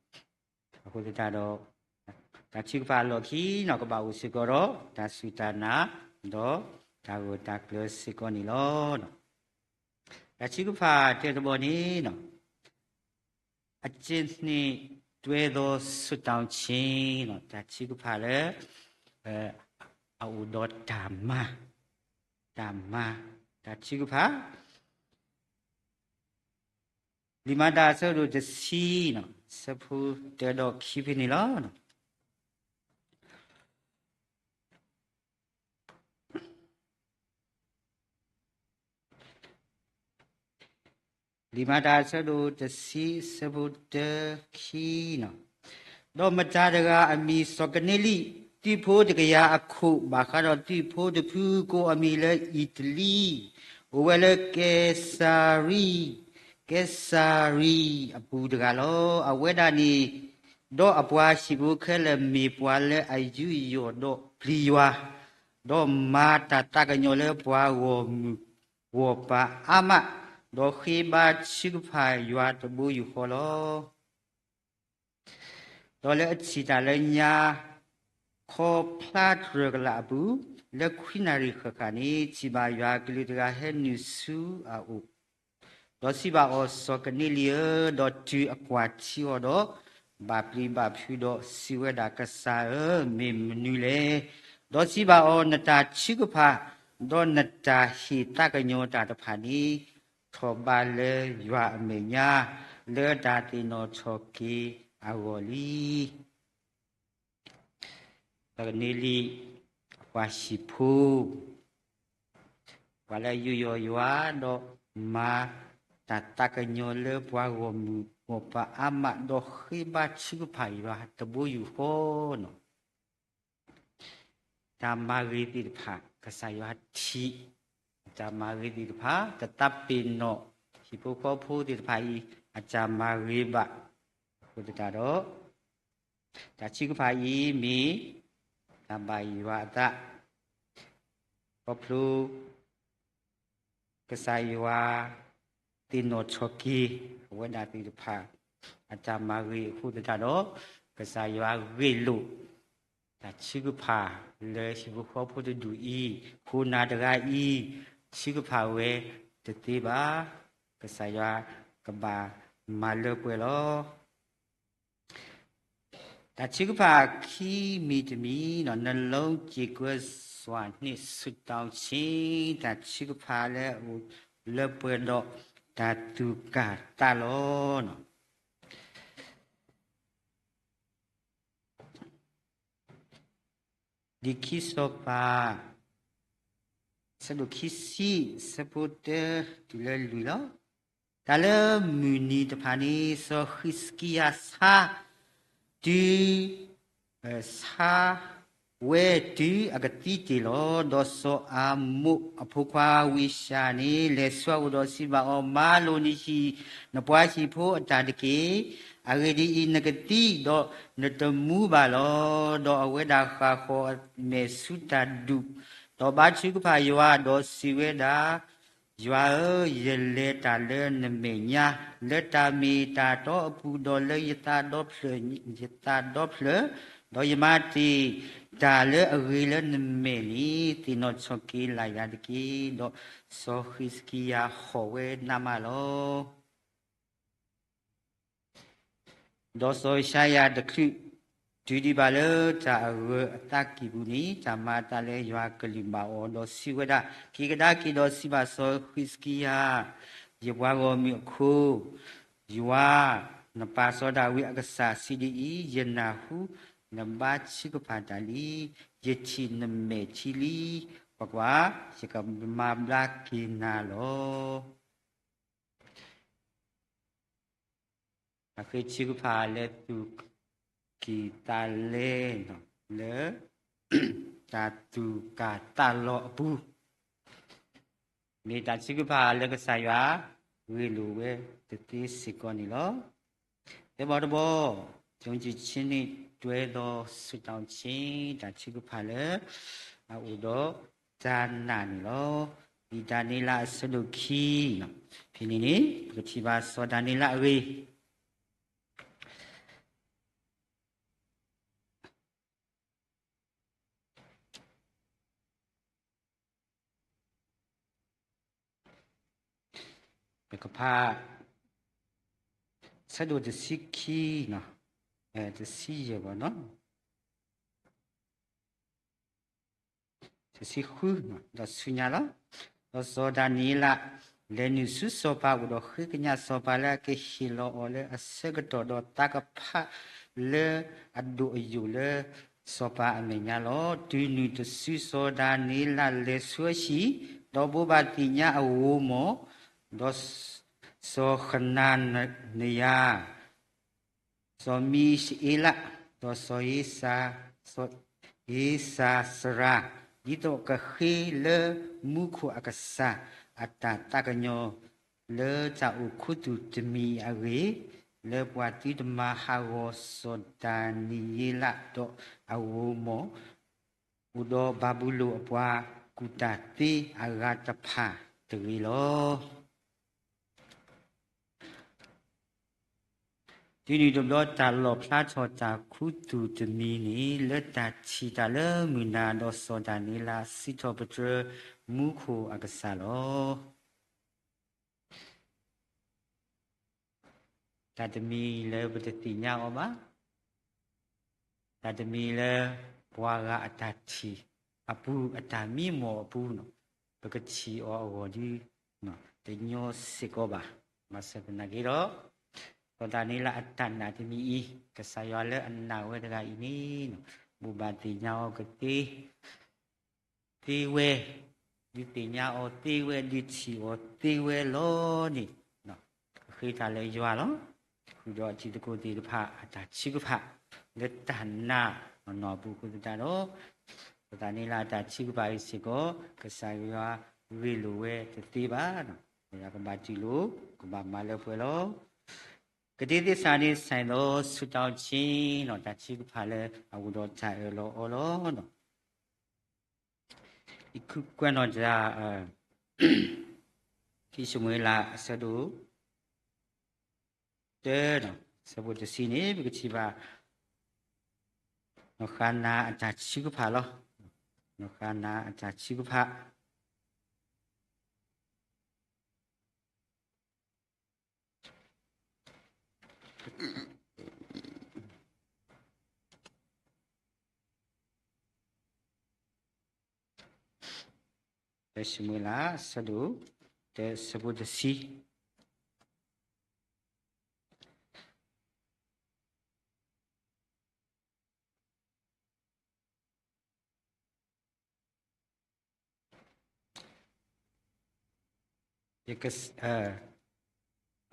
အဃိသတးဒီး တၢ်ထုကဖၣ်အလီၢ်ခံနီၤ ကဘၣ်အိၣ်စ့ၢ်ကီးဒီး တၢ်စူၢ်တၢ်နာ် ဒီးတၢ်ဂၢၢ်တၢ်ကျၢၤစ့ၢ်ကီးန့ၣ်လီၤ. တၢ်ထုကဖၣ်တၢတဘီန့ၣ်နီၤ အကျင့်နှင့်တွဲသောဆုတောင်းခြင်းနီၤ တၢ်ထုကဖၣ်လၢ အအိၣ်ဒီးတၢ်မၤ တၢ်မၤ တၢ်ထုကဖၣ် လံာ်မၤတၢ်အဆၢဒိၣ်တဆံနီၤ ဆၢဖိတၢဒီးခံဖဲန့ၣ်လီၤ. လံာ်မၤတၢ်အဆၢဒိၣ်တဆံ ဆၢဖိတၢခံနီၤ ဒီးမတၤတဂၤအမံၤစီၤကနံလံ, သုးဖိတကယၤအခိၣ် ဘၣ်ဃးဒီးသုးဖိတဖုကိးအမံၤလၢအံၤတလံ, အိၣ်ဝဲလၢကဲစၤရံ ကဲစၤရံအပူၤတဂၤလီၤ. အဝဲဒၣ်န့ၣ် ဒီးအပှၤဟံၣ်ဖိခဲလၢာ်မ့ၢ်ပှၤလၢအယူးယီၣ်ဒီးပျံၤယွၤ, ဒီးမၤတၢ်သးကညီၤလၢပှၤဂီၢ်မုၢ်ဂီၢ်ပၤအါမး, ဒီးဃ့ဘါထုကဖၣ်ယွၤတဘိယူၢ်ဃီလီၤ. ဒီးလၢအထံၣ်တၢ်လၢညါ ခီဖျါတြၢၤကလာ်အပူၤ, လၢခွံနၣ်ရံၣ်ဃၣ်ဃၣ်န့ၣ် ထံၣ်ဘၣ်ယွၤအကလူးတဂၤဟဲနုာ်ဆူအအိၣ်, ဒီးစံးဘၣ်အီၤ, စီၤကနံလံဧၢ, ဒီးတုၤအကွၢ်ထံအီၤဒီး ဘၣ်ပျံၤဘၣ်ဖုးဒီးစံးဝဲဒၣ်, ကစၢ်ဧၢ, မ့ၢ်မနုၤလဲၣ်. ဒီးစံးဘၣ်အီၤ, နတၢ်ထုကဖၣ် ဒီးနတၢ်ဟ့ၣ်သးကညီၤတၢ်တဖၣ်န့ၣ် ထီၣ်ဘးလၢယွၤအမဲာ်ညါ လၢတၢ်သ့ၣ်နီၣ်ထီၣ်က့ၤအဂီၢ်လံ. ကန့လံၣ် ပှၤဟံၣ်ဖိ ပှၤလၢယူးယီၣ်ယွၤ ဒီးမၤတၢ်သးကညီၤလၢပှၤဂီၢ်မုၢ်ဂီၢ်ပၤအါမး ဒီးဃ့ဘါထုကဖၣ်ယွၤတဘိယူၢ်ဃီန့ၣ် တၢ်မၤဂ့ၤသ့ၣ်တဖၣ် ကစၢ်ယွၤထံၣ် အတၢ်မၤဂ့ၤသ့ၣ်တဖၣ် တသးပ့ၤနီၣ် ဟံၣ်ဖိဃီဖိသ့ၣ်တဖၣ်အံၤ အတၢ်မၤဂ့ၤဘၣ် အဃိသတးဒီး တၢ်ထုကဖၣ်အံၤမ့ၢ် တၢ်ဘၣ်ယွၤအသး ခီဖျိ ကစၢ်ယွၤ သ့ၣ်နီၣ်ထီၣ်က့ၤ အဝဲဒၣ်သ့ၣ်တဖၣ် အတၢ်မၤဂ့ၤအဃိသတးဒီး ကစၢ်ယွၤဂ့ၢ်လိာ် တၢ်ထုကဖၣ်လၢဟံၣ်ဖိဃီဖိတဒူၣ်အံၤ ခိၣ်နၢ်တဂၤအံၤ ထုကဖၣ်ဝဲတသ့ဘၣ်. ကစၢ်ယွၤကဘၣ်မၤလၢပှဲၤလီၤ. တၢ်ထုကဖၣ်ခံမံၤတမံၤ နှလုံးကြေကွဲစွာနှင့် ဆုတောင်းခြင်း တၢ်ထုကဖၣ်လၢအအိၣ်လၢပှဲၤဒီးတၢ်သူၣ်ကၢ်သးလီၤ. လံာ်ခံစီၤပၤ အဆၢဒိၣ်ခံဆံ အဆၢဖိတၢတုၤလၢလွံၢ်လီၤ. တၢ်လၢမုၢ်နံၤတဖၣ်န့ၣ် စီၤဃံးစကံယၤဆါ တုၤ ဆါဝဲတုၤအကသံတ့ၢ်လီၤ. ဒီးစီၤအၤမိၣ်အဖိခွါဝံၡၤန့ၣ် လဲၤဆူအအိၣ်ဒီးစံးဘၣ်အီၤ, မၤလိာ်နဟံၣ် နပှၤဟံၣ်ဖိအတၢ်တက့ၢ်. အဂ့ၢ်ဒ်အံၤ, နကသံဒီးနတမူဘၣ်လီၤ. ဒီးအဝဲဒၣ်ဃၣ်ဃီၤအမဲာ်ဆူတၢ်ဒူၣ်, ဒီးဘါထုကဖၣ်ယွၤ, ဒီးစံးဝဲဒၣ်, ယွၤဧၢ, ယလဲၤတၢ်လၢနမဲာ်ညါ, လၢတၢ်မ့ၢ်တၢ်တီအပူၤ, ဒီးလၢယသးဒီဖျၢၣ်, ယသးဒီဖျၢၣ်, ဒီးယမၤတ့ၢ်တၢ်လၢအဂ့ၤလၢနမဲာ်န့ၣ်, သ့ၣ်နီၣ်ထီၣ်က့ၤလၢ်ယၤတက့ၢ်. ဒီးစီၤဃံးစကံယၤဟီၣ်ဝဲနးမးလီၤ. ဒီးစီၤယၡါယၤတချုးတုၤဒံးဘၣ်လၢတၢ်အဂၢၤအသးကံၢ်ပူၤန့ၣ်, တၢ်မၤအသးလၢယွၤကလုၢ်ဘၣ်အီၤ, ဒီးစံးဝဲဒၣ်, က့ၤကဒါက့ၤဒီးစံးဘၣ်စီၤဃံးစကံယၤ, ယပှၤဂီၢ်မုၢ်အခိၣ်, ယွၤ, နပၢ်စီၤဒၤဝံးအကစၢ်စံးဒ်အံၤ, ယနၢ်ဟူနဘါထုကဖၣ်တၢ်လံ, ယထံၣ်နမဲာ်ထံလံ, ကွၢ်ကွၢ်, ယကမၤဘျါက့ၤနၤလီၤ. အဃ့ထုကဖၣ်လၢသူၣ်ကံၢ်သးလဲ, လၢတၢ်သူၣ်ကၢ်သးလီၤအပူၤ, မ့ၢ်တၢ်ထုကဖၣ်လၢကစၢ်ယွၤဂ့ၢ်လိာ်ဝဲတသ့စ့ၢ်ကီးန့ၣ်လီၤ. သၢဘီတဘီ, ယုံကြည်ခြင်းနှင့်တွဲသောဆုတောင်းခြင်း, တၢ်ထုကဖၣ်လၢအအိၣ်ဒီးတၢ်နာ်န့ၣ်လီၤ. လံာ်ဒၤနံးယ့လးအဆၢဒိၣ်ခံ, ဖဲန့ၣ်န့ၣ် ပကထံၣ်ဘၣ်စီၤဒၤနံးယ့လးအဂ့ၢ် ပကဖး ဆၢဒိၣ်တဆံခံ, တဆံယဲၢ်ဘၣ်နီၤ, တဆံဃု, ဒီးဆူညါလီၤ. ဒီးစီၤဒၤနံးယ့လး လဲၤနုာ်ဆူစီၤပၤအအိၣ်ဒီးဃ့ကညးစီၤပၤလၢ အကဟ့ၣ်လီၤအီၤလၢအဆၢကတီၢ်ဒီးသးကဖးလၢအဒိၣ်အယိာ်လၢစီၤပၤအမဲာ်ညါလီၤ. တုၤနုၤတစုစီၤဒၤနံးယ့လးလဲၤဆူအဟံၣ်, ဒီးဘိးဘၣ်သ့ၣ်ညါအဂိၤမီၢ်, ဒီးစီၤဃနၤနယၤ စီၤမံၡအ့လး, ဒီးစီၤဧစၤ, စီၤဧစၤစရၤ, ဒ်သိးကဃ့လၢမူခိၣ်အကစၢ်အတၢ်သးကညီၤ လၢတၢ်အိၣ်ခူသူၣ်တမံၤအဂ့ၢ်, လၢပှၤသုတမၤဟးဂီၤစီၤဒၤနံးယ့လးဒီးအဂိၤမီၢ်, အိၣ်ဒီးဘၤဘူလိၣ်အပှၤကူၣ်တၢ်သ့အဂၤတဖၣ်တဂ့ၤလီၤ. တုၤနုၤတဘျီတၢ်လီၣ်ဖျါထီၣ်တၢ်ခူသူၣ်တမံၤန့ၣ် လၢတၢ်ထံၣ်တၢ်လၢမုၢ်နၤဒီးစီၤဒၤနံးယ့လးစံးထီၣ်ပတြၢၤမူခိၣ်အကစၢ်လီၤ. တၢ်တမံၤလၢပတသ့ၣ်ညါအီၤဘၣ်, တၢ်တမံၤလၢပှၤဂၤအတၢ်ထံၣ်အပူၤ အတၢ်မံမီၢ်အပူၤန့ၣ် ပကထံၣ်အီၤအဂီၢ်ဒီး တညီစ့ၢ်ကီးဘၣ်. ဘၣ်ဆၣ်သနာ်က့ဒီး စီၤဒၤနံးယ့လးအတၢ်နာ်တမံၤအံၤ ကစၢ်ယွၤလၢအနာ်ဝဲတဂၤအံၤန့ၣ် ဘိးဘၣ်သ့ၣ်ညါအီၤကသ့ သ့ဝဲ, ဒုးသ့ၣ်ညါအီၤသ့ဝဲ, ဒုးထံၣ်အီၤသ့ဝဲလီၤန့ၣ်, ဃ့တၢ်လၢယွၤလီၤ. ဃုာ်ဒီးအတံၤသကိးသ့ၣ်တဖၣ်အတၢ်ထုကဖၣ် လၢတၢ်နာ်နီၢ်နီၢ်အပူၤအဃိသတးဒီး, ပသးန့ၣ်လၢအတၢ်ထုကဖၣ်အံၤစ့ၢ်ကီး ကစၢ်ယွၤဂ့ၢ်လိာ်ဝဲတသ့ဘၣ်. ပကဘၣ်တူၢ်လိာ် ကဘၣ်မၤလၢပှဲၤလီၤ. ကဒ့သ့စးန့ၣ် ဆိုင်သောဆုတောင်းခြင်းနီၢ် တၢ်ထုကဖၣ်လၢအအိၣ်ဒီးတၢ်အၢၣ်လီၤအီလီၤနီၢ်, ယခုကွဲးနီၣ်တၢ် ခံၡမူၤအ့လး အဆၢဒိၣ်တၢ, အဆၢဖိတဆံန့ၣ် ပကထံၣ်ဘၣ် နီၢ်ဃါနၤအတၢ်ထုကဖၣ်လီၤ. နီၢ်ဃါနၤအတၢ်ထုကဖၣ် ခံၡမူၤအ့လး အဆၢဒိၣ်တၢ အဆၢဖိတဆံ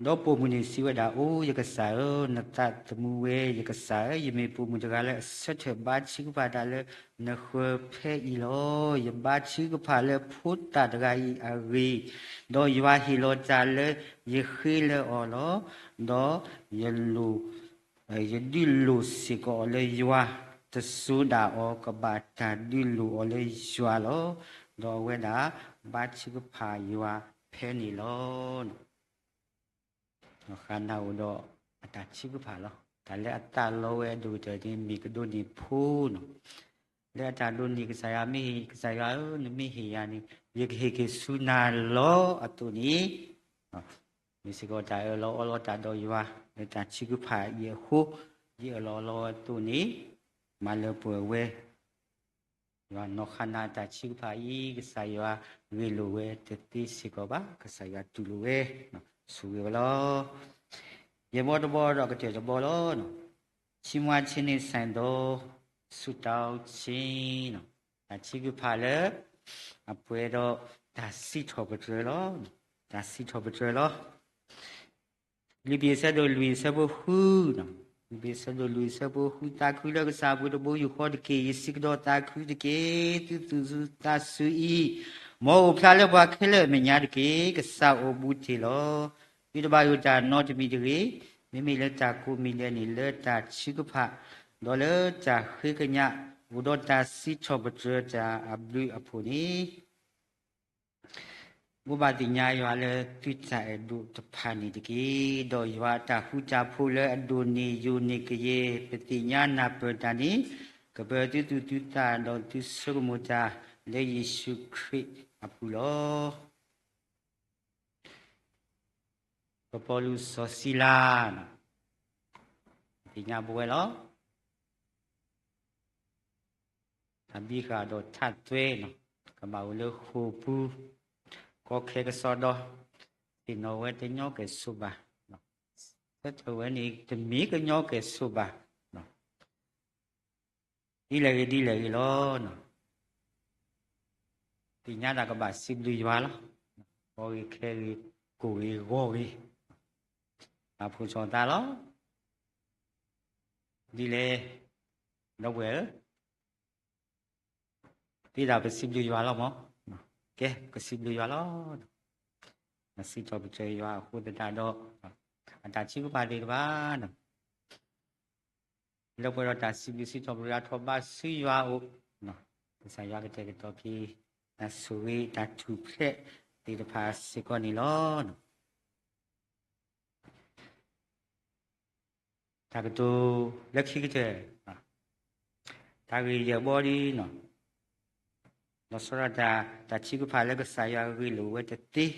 ဒီးပိာ်မုၣ်န့ၣ်စံးဝဲဒၣ်, အိ ယကစၢ်ဧၢ, နသးသမူဝဲ, ယကစၢ်ဧၢ, ယမ့ၢ်ပိာ်မုၣ်တဂၤလၢအဆၢထၢၣ်ဘါထုကဖၣ်တၢ်လၢနဃၢၤဖဲအံၤလီၤ. ယဘါထုကဖၣ်လၢဖိသၣ်တဂၤအံၤအဂ့ၢ်, ဒီးယွၤဟ့ၣ်လီၤတၢ်လၢယဃ့လၢအီၤလီၤ. ဒီးယလိၣ် ယဒုးလိၣ်စ့ၢ်ကီးအီၤလၢယွၤ, တစိၤဒၣ်အီၤကဘၣ်တၢ်ဒုးလိၣ်အီၤလၢယွၤလီၤ. ဒီးအဝဲဒၣ်ဘါထုကဖၣ်ယွၤဖဲန့ၣ်လီၤ. နီၢ်ဃါနၤအိၣ်ဒီးအတၢ်ထုကဖၣ်လီၤ. တၢ်လၢအသးလီဝဲအဒိၣ်ကတၢၢ်န့ၣ် မ့ၢ်ကဒိးန့ၢ်ဖိနီၤ. လၢအတၢ်ဒိးန့ၢ်ကစၢ်ယွၤမ့ၢ်ဟ့ၣ်, ကစၢ်ယွၤဧၢ, နမ့ၢ်ဟ့ၣ်ယၤန့ၣ် ယကဟ့ၣ်က့ၤဆူနၤလီၤအသိးန့ၣ်, မ့ၢ်စ့ၢ်ကီးတၢ်အၢၣ်လီၤအီလီၤတၢ်ဒီးယွၤ လၢတၢ်ထုကဖၣ်အံၤအဃိ, ယအၢၣ်လီၤအီလီၤဝဲအသိးန့ၣ်, မၤလၢပှဲၤဝဲ ယွၤနီၢ်ဃါနၤအတၢ်ထုကဖၣ်အံၤ ကစၢ်ယွၤဂ့ၢ်လိာ်ဝဲတသ့စ့ၢ်ကီးဘၣ်. ကစၢ်ယွၤတူၢ်လိာ်ဝဲ, ဆိၣ်ဂ့ၤဝဲလီၤ. ယဲၢ်ဘီတဘီဒီးကတၢၢ်တဘီလီၤ. ချီးမွမ်းခြင်းနှင့်ဆိုင်သော ဆုတောင်းခြင်း, တၢ်ထုကဖၣ်လၢ အပှဲၤဒီးတၢ်စံးထီၣ်ပတြၢၤလီၤ. တၢ်စံးထီၣ်ပတြၢၤလီၤ. လံာ်ဖံးအဆၢဒိၣ်လွံၢ်အဆၢဖိဃု, လံာ်ဖံးအဆၢဒိၣ်လွံၢ်အဆၢဖိဃု, သးခုလၢကစၢ်အပူၤတဘိယူၢ်ဃီတက့ၢ်. ယစံးကဒီးသးခုတက့ၢ်. သုသူၣ်သုသးစူၤအံၤ, မ်အအိၣ်ဖျါလၢပှၤခဲလၢာ်အမဲာ်ညါတက့ၢ်. ကစၢ်အိၣ်ဘူးတ့ၢ်လီၤ. သုတဘၣ်ယိၣ်တၢ်နီတမံၤတဂ့ၤ. မ့မ့ၢ်လၢတၢ်ကိးမံၤဒဲးန့ၣ် လၢတၢ်ထုကဖၣ်, ဒီးလၢတၢ်ဃ့ကညး, အိၣ်ဒီးတၢ်စံးထီၣ်ပတြၢၤတၢ်အဘျုးအဖှိၣ်န့ၣ် ဘိးဘၣ်သ့ၣ်ညါယွၤလၢသုတၢ်အဲၣ်ဒိးတဖၣ်န့ၣ်တက့ၢ်. ဒီးယွၤအတၢ်ဃူတၢ်ဖိးလၢအဒိၣ်န့ၢ်ယိာ်န့ၢ်ကယဲၢ် ပသ့ၣ်ညါနၢ်ပၢၢ်တၢ်န့ၣ်, ကပၢၤသုသူၣ်သုသးဒီးသုဆိကမိၣ်တၢ် လၢယ့ၣ်ၡူးခရံာ်အပူၤလီၤ. ပပီလူးစီၤစံလၤ, သ့ၣ်ညါပဝဲလီၤ. တၢ်ဘံဃာ်ဒီးထးသွဲနီၤ, ကဘၣ်အိၣ်လၢဃိာ်ပူၤ, ကီခဲကစီဒီ, သ့ၣ်နီၣ်ဝဲတညီကဲၣ်ဆိးဘၣ်, ဆၢထၢၣ်ဝဲန့ၣ် တမ့ၢ်ကညီကဲၣ်ဆိးဘၣ်, ဒ်လဲၣ်ဂ့ၤဒ်လဲၣ်ဂ့ၤလီၤ. သ့ၣ်ညါတၢ်ကဘၣ်စံးဘျုးယွၤလီၤ. ကီဂ့ၤခဲဂ့ၤ, ကိၢ်ဂ့ၤဂီၤဂ့ၤ, ပာ်ဖှိၣ်ထီၣ်သးလီၤ. ဒ်လဲၣ်, ဒီပုၢ်ဝဲၢ်ဧၢ, သ့ဒၣ်ပစံးဘျုးယွၤလီၤမး, ကဲ ပကစံးဘျုးယွၤလီၤ. စံးထီၣ်ပတြၢၤယွၤအဃိသတးဒီး အတၢ်ထုကဖၣ်သ့ၣ်တဖၣ် လၢပှဲၤဒီးတၢ်စံးဘျုးစံးထီၣ်ပတြၢၤအါထီၣ်ဘၣ်ဆူယွၤအအိၣ်, ကစၢ်ယွၤကတဲာ်ကတီၤက့ၤ တၢ်ဆိၣ်ဂ့ၤတၢ်ထူၣ်ဖျဲးသ့ၣ်တဖၣ်စ့ၢ်ကီးန့ၣ်လီၤ. တၢ်ကတိၤလၢခံကတၢၢ်, တၢ်ဂ့ၢ်ယဲၢ်ဘီဒ်နီၤ, လီၤဆီဒၣ်တၢ်, တၢ်ထုကဖၣ်လၢကစၢ်ယွၤဂ့ၢ်လိာ်ဝဲတသ့,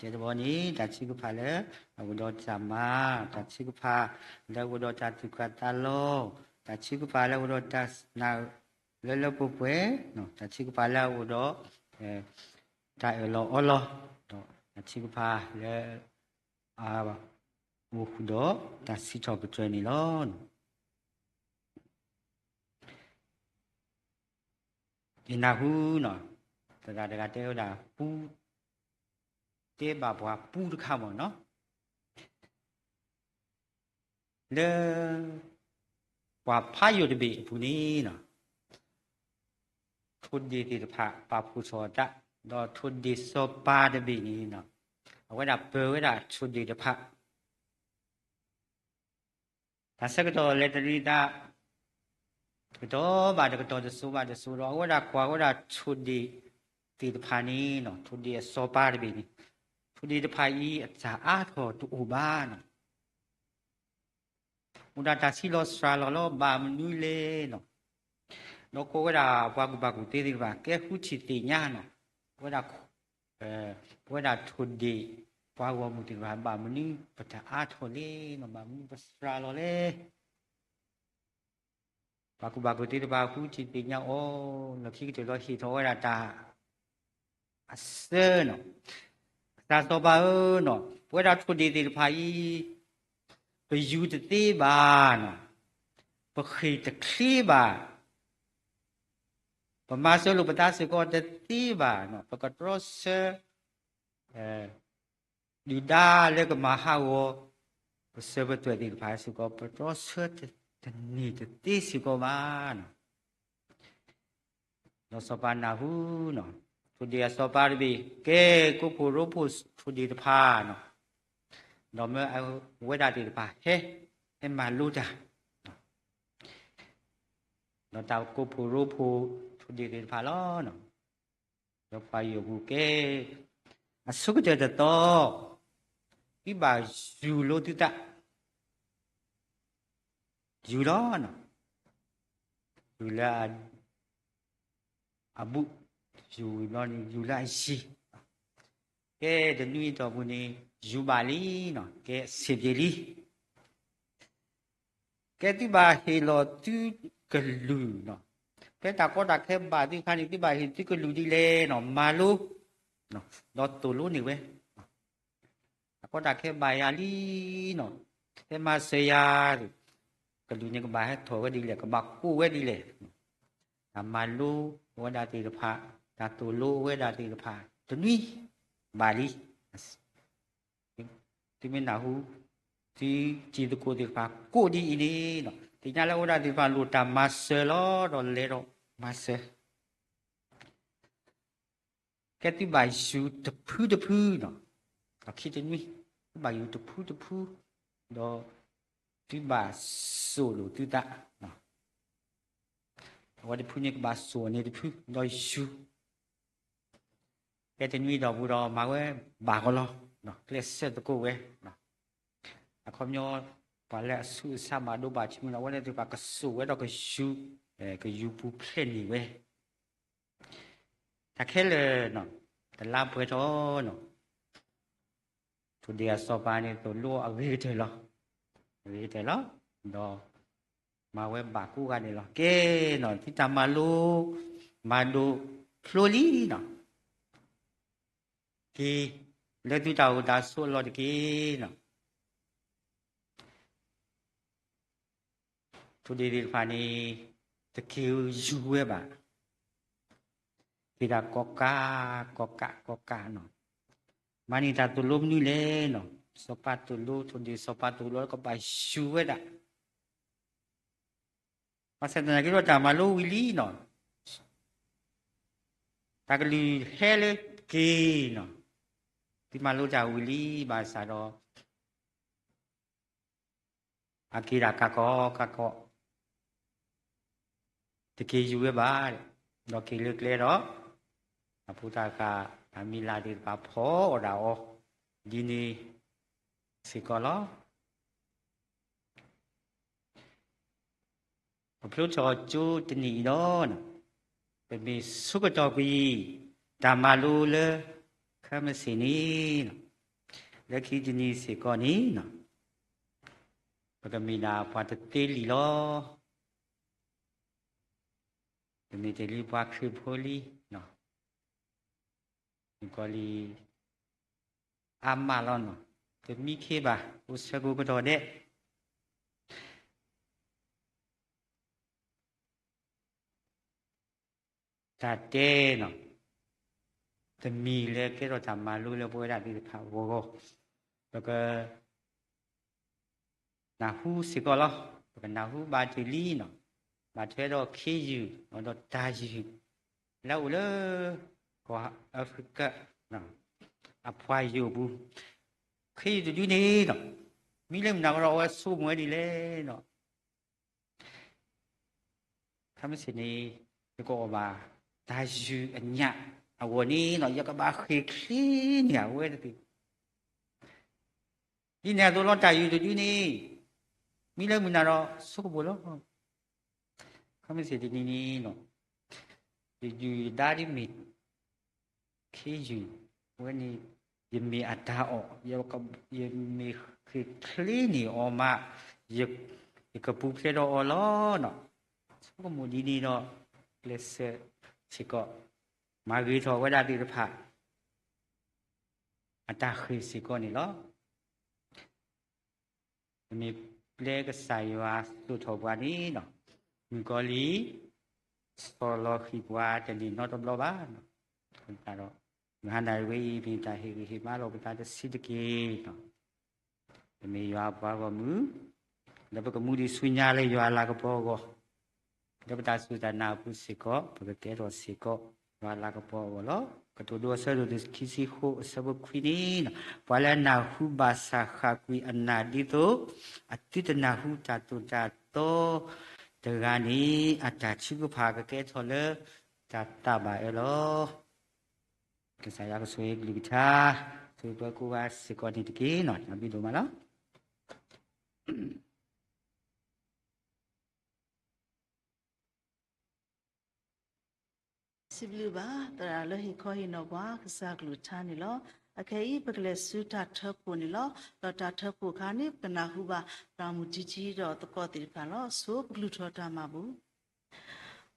တဲတဘီန့ၣ် တၢ်ထုကဖၣ်လၢအအိၣ်ဒီးတၢ်မၤ, တၢ်ထုကဖၣ်လၢအအိၣ်ဒီးတၢ်သူၣ်ကၢ်သးလီၤ, တၢ်ထုကဖၣ်လၢအအိၣ်ဒီးတၢ်နာ်လၢလၢပှဲၤပှဲၤ, တၢ်ထုကဖၣ်လၢအအိၣ်ဒီး တၢ်အၢၣ်လီၤအီလီၤ, ဒီးတၢ်ထုကဖၣ်လၢ အအိၣ်ဃုာ်ဒီးတၢ်စံးထီၣ်ပတြၢၤန့ၣ်လီၤ. ယနၢ်ဟူနီၤ, သရၣ်တဂၤတဲဝဲဒၣ်ပူ, တဲဘၣ်ပှၤပူတခါမ့ၢ်နီၤ, လၢ ပှၤဖးယိာ်တဘ့ၣ်အပူၤန့ၣ်နီၤ, ထိၣ်ဒ့ၣ်သ့ၣ်တဖၣ်ပာ်ဖှိၣ်ထီၣ်တၢ်, ဒီးထိၣ်ဒ့ၣ်စီၤပၤတဘ့ၣ်န့ၣ်နီၤ, အဝဲဒၣ်ပၢၤဝဲဒၣ်ထိၣ်ဒ့ၣ်တဖၣ် တၢ်ဆၢကတီၢ်လဲၤတရံးသး, တကတီၢ်ဘၣ်တကတီၢ် တစိၤဘၣ်တစိၤဒီး အဝဲဒၣ်ကွၢ်ဝဲဒၣ်ထိၣ်ဒ့ၣ်သ့ၣ်တဖၣ်န့ၣ်နီၤ, ထိၣ်ဒ့ၣ်အစီၤပၤတဘ့ၣ်န့ၣ်, ထိၣ်ဒ့ၣ်တဖၣ်အံၤအတၢ်အါထီၣ်တအိၣ်ဘၣ်နီၤ, အိၣ်ဒၣ်တၢ်ဆံးလီၤစှၤလီၤလီၤ ဘၣ်မနုၤလဲၣ်နီၤ, ဒီးကိးဝဲဒၣ်ပှၤကူၣ်ဘၣ်ကူၣ်သ့သ့ၣ်တဖၣ် ကဲဃုထံၣ်သ့ၣ်ညါနီၤ, ဝဲဒၣ် ပဝဲဒၣ်ထိၣ်ဒ့ၣ် ပှၤဂီၢ်မုၢ်သ့ၣ်တဖၣ် ဘၣ်မနုၤပတၢ်အါထီၣ်လဲၣ်နီၤ, ဘၣ်မနုၤပစှၤလီၤလဲၣ်, ပှၤကူၣ်ဘၣ်ကူၣ်သ့သ့ၣ်တဖၣ်ဃုထံၣ်သ့ၣ်ညါအီၤ, လီၢ်ခံကတၢၢ်လီၤဟ့ၣ်ထီၣ်ဝဲဒၣ်တၢ် အဆၢနီၤ, ကစၢ်စီၤပၤဧၢနီၤ, ပဝဲဒၣ်ထိၣ်ဒ့ၣ်သ့ၣ်တဖၣ်အံၤ ပယူၤတသ့ဘၣ်နီၤ, ပဃ့ၢ်တချ့ဘၣ်, ပမၤစၢၤလိာ်ပသးစ့ၢ်ကီးတသ့ဘၣ်နီၤ, ပကတြီဆၢ ဒုၣ်ဒါလၢကမၤဟးဂီၤ ပစၢၤပသွဲၣ်သ့ၣ်တဖၣ်စ့ၢ်ကီး ပတြီဆၢတန့ၢ်တသ့စ့ၢ်ကီးဘၣ်နီၤ, ဒီးစီၤပၤနၢ်ဟူနီၤ, ထိၣ်ဒ့ၣ်အစီၤပၤတဘ့ၣ် ကဲကိးဖှိၣ်ရိဖှိၣ်ထိၣ်ဒ့ၣ်တဖၣ်နီၤ, ဒီးမၢအဝဲဒၣ်သ့ၣ်တဖၣ်ဟဲ, ဟဲမၤလိတၢ်, ဒီးတၢ်ကိးဖှိၣ်ရိဖှိၣ်ထိၣ်ဒ့ၣ်သ့ၣ်တဖၣ်လီၤ. ဒီးပှၤယိာ်ပူၤကဲ အဆိကတၢၢ်တသီ သုဘၣ်ယူၤလိသုသး, ယူၤလီၤ, ယူၤလၢ အဘူး, ယူၤဝံၤဘျီန့ၣ် ယူၤလၢအယံၤ, ကဲတနွံအတီၢ်ပူၤန့ၣ် ယူၤဘၣ်လံနီၤ, ကဲအဆ့ၣ်ပျ့ၤလံ, ကဲသုဘၣ်ဟ့ၣ်လီၤသုကလုၢ်နီၤ, ဖဲတၢ်ကီတၢ်ခဲဘၣ်သုအခါန့ၣ် သုဘၣ်ဟ့ၣ်သုကလုၢ်ဒ်လဲၣ်နီၤ, မၤလိ ဒီးသိၣ်လိန့ၢ်ဝဲ, တၢ်ကီတၢ်ခဲဘၣ်ယၤလံနီၤ, ဟဲမၤစၢၤယၤ, ကလုၢ်န့ၣ်ကဘၣ်ဟဲထီၣ်ဝဲဒ်လဲၣ်, ကဘၣ်ကိးဝဲဒ်လဲၣ်, တၢ်မၤလိအဝဲဒၣ်သ့ၣ်တဖၣ်, တၢ်သိၣ်လိအဝဲဒၣ်သ့ၣ်တဖၣ် တနွံဘၣ်လံ. သုမ့ၢ်နၢ်ဟူ, သုတံၤသကိးသ့ၣ်တဖၣ် ကိးဒ်အံၤန့ၣ်နီၤ, သ့ၣ်ညါလၢအဝဲဒၣ်သ့ၣ်တဖၣ်လိၣ်တၢ်မၤစၢၤလီၤ, ဒီးလဲၤဒီးမၤစၢၤ ကဲသုဘၣ်ယူၤတဖုတဖုနီၤ, ဒီးခံတနွံ, သုဘၣ်ယူၤတဖုတဖု, ဒီးသုဘၣ်သိၣ်လိာ်သုသး, အဝဲတဖုန့ၣ် ကဘၣ်သိၣ်န့ၢ်တဖု, ဒီးယူၤ ဖဲတနွံအတီၢ်ပူၤဒီး မၤဝဲဘၣ်ကီးလီၤ, ကျဲးစၢးသကိးဝဲ, အခီပညီ ပှၤလၢအဆူးအဆါဘၣ်ဒိဘၣ်ထံးမုၢ်ဒီး အဝဲသ့ၣ်တဖၣ်ကသိၣ်ဝဲဒီးကယူၤ, ကယူၤပူၤဖျဲးန့ၢ်ဝဲ, တၢ်ခဲလၢာ်နီၤ, တလါပှဲၤထီၣ်နီၤ, ထိၣ်ဒ့ၣ်အစီၤပၤန့ၣ် သိၣ်လိအဂ့ၤကတၢၢ်လီၤ, အဂ့ၤကတၢၢ်လီၤ, ဒီး မၤဝဲဘၣ်ကိးဂၤဒဲးလီၤ. ကဲနီၤ, သုတၢ်မၤလိ မၤဒိးဖျိလံနီၤ, က့ၤလၢသုတၢ်အိၣ်တၢ်ဆိးအလီၢ်တက့ၢ်နီၤ. ထိၣ်ဒ့ၣ်သ့ၣ်တဖၣ်န့ၣ် တက့ၤယူၤဝဲဘၣ်, က့ၤဒၣ်ကီးကး ကီးကး ကီးကးနီၤ, မၤန့ၢ်တၢ်သိၣ်လိမနုၤလဲၣ်နီၤ, စီၤပၤသိၣ်လိ, ထိၣ်ဒ့ၣ်စီၤပၤသိၣ်လိ ကဘၣ်ယူၤဝဲဒၣ် ဘၣ်ဆၣ်သနာ်က့ဒီး တၢ်မၤလိဝံၤလံနီၤ, တၢ်ကလုၢ်ဟဲလၢက့ၤနီၤ, သုမၤလိတၢ်ဝံၤလံဘၣ်ဆၣ်ဒီး အက့ၤဒၣ်ကးကီးကးကီး, တက့ၤယူၤဝဲဘၣ်, ဒီးက့ၤလၢကျဲဒီး အဖိသၣ်ဃာ် အမံၤလၢ်သ့ၣ်တဖၣ်ဖီအီၣ်ဒၣ်အီၤ ဒ်န့ၣ်စ့ၢ်ကီးလီၤ. ပဖျိထီၣ်ကၠိတနံၣ်အံၤဒီး ပမ့ၢ်ဆိကတီၢ်ကွံာ် တၢ်မၤလိလၢ ခဲမုၢ်ဆ့ၣ်န့ၣ် လၢခံတနံၤစ့ၢ်ကီးန့ၣ် ပကမ့ၢ်ဒၣ်ပှၤတသ့လံလီၤ. ပမ့ၢ်တ့ၢ်လံပှၤခရံာ်ဖိလံ, မုၣ်ကီၤလံၢ် အါမးလီၤနီၤ, တမံခ့ဘၣ်, အိၣ်ဆၢကိးကတီၢ်ဒဲး. တၢ်တဲနီၤ, တမံၤလၢကဲထီၣ်တၢ်မၤလိလၢပဝဲဒၣ်သ့ၣ်တဖၣ်အဂီၢ်ဂီၢ်, ပက နၢ်ဟူစ့ၢ်ကီးလီၤ. ပကနၢ်ဟူဘၣ်တ့ၢ်လံနီၤ, ဘၣ်ထွဲဒီးခ့ယုၢ် ဒီးတၢ်ယုၢ် လၢအအိၣ်လၢ ကီၢ်အၣ်ဖရံကၣ် အပှၤယိာ်ပူၤ, ခ့ယုၢ်တဒုန့ၣ်နီၤ, မ့ၢ်လၢမုၢ်နၤဃီဒီး အဝဲဆိကမိၣ်ဝဲဒ်လဲၣ်နီၤ. ခဲမုၢ်ဆ့ၣ်န့ၣ် ယကအီၣ်ဘၣ်တၢ်ယုၢ်အညၣ်အဂီၢ်န့ၣ်နီၤ, ယကဘၣ်ဃ့ၢ်ချ့န့ၢ်အဝဲတသ့ ဒ်န့ၣ်အသိးလီၤ. တၢ်ယုၢ်တဒုန့ၣ် မ့ၢ်လၢမုၢ်နၤဒီးဆိကမိၣ်လီၤ. ခဲမုၢ်ဆ့ၣ်တနံၤန့ၣ်နီၤ, ယဒုၣ်ယဒါဒ်မ့ၢ် ခ့ယုၢ်ဝဲန့ၣ်, ယမ့ၢ်အတၢ်အီၣ်, ယမ့ၢ်ဃ့ၢ်ချ့န့ၢ်အီၤမး, ယကပူၤဖျဲးဒီးအီၤလီၤနီၤ. ဆိကမိၣ်ဒ်န့ၣ်ဒီး ကျဲးစၢးစ့ၢ်ကီး မၤဂ့ၤထီၣ်ဝဲဒၣ်သ့ၣ်တဖၣ် အတၢ်ဃ့ၢ်စ့ၢ်ကီးန့ၣ်လီၤ. ပမ့ၢ်ပျဲကစၢ်ယွၤသိၣ်ထီၣ်ပှၤန့ၣ်နီၤ, မုၣ်ကီၤလံၢ် ဆီၣ်လီၤဃံၣ်ပှၤတန့ၢ်နီတဘျီဘၣ်. အဃိသတးဒီး မုၢ်ဟါနၤဝဲအံၤ မ့ၢ်တၢ်ဟ့ၣ်ဂံၢ်ဟ့ၣ်ဘါလိာ်ပသးတဆံးတက့ၢ်နီၤ. ပမ့ၢ်ယွၤအပှၤဂီၢ်မုၢ်, ဒီးပကမူဒံးဆူညါလၢယွၤအလၤကပီၤအဂီၢ်, ဒီးပတၢ်စူၢ်တၢ်နာ်အပူၤစ့ၢ်ကီး ပကကဲထီၣ်စ့ၢ်ကီး ယွၤအလၤကပီၤအဂီၢ်လီၤ. ကတိၤဒိအဆၢဒိၣ်ခံဆံဃိးအဆၢဖိခွံန့ၣ်, ပှၤလၢအနၢ်ဟူဘၣ်ဆၣ်ဃၣ်ကွံာ်အနၢ်ဒ်သိး အသုတနၢ်ဟူတၢ်သိၣ်တၢ်သီတဂၤန့ၣ် အတၢ်ထုကဖၣ်ကကဲထီၣ်လၢတၢ်သးဘၣ်အၢလီၤ. ကစၢ်ယွၤကဆိၣ်ဂ့ၤကလုၢ်ကထါ, ဆိၣ်ဂ့ၤပှၤကိးဂၤစ့ၢ်ကီးန့ၣ်တက့ၢ်နီၤ. တၢ်ဘျုးဒိၣ်မးလီၤ. စံးဘျုးဘၣ် သရၣ်လၢဟ့ၣ်ခီဟ့ၣ်နီၤပှၤ ကစၢ်ကလုၢ်ကထါန့ၣ်လီၤ. အခဲအံၤ ပကလဲၤဆူတၢ်ထၢဖှိၣ်န့ၣ်လီၤ. ဒီးတၢ်ထၢဖှိၣ်အခါန့ၣ် ပကနၢ်ဟူဘၣ် သရၣ်မုၣ်တံထံဒီးသကိးသ့ၣ်တဖၣ်လီၤ. ဆိပကလုၢ်ထီၣ်တၢ်မၤဘူၣ်.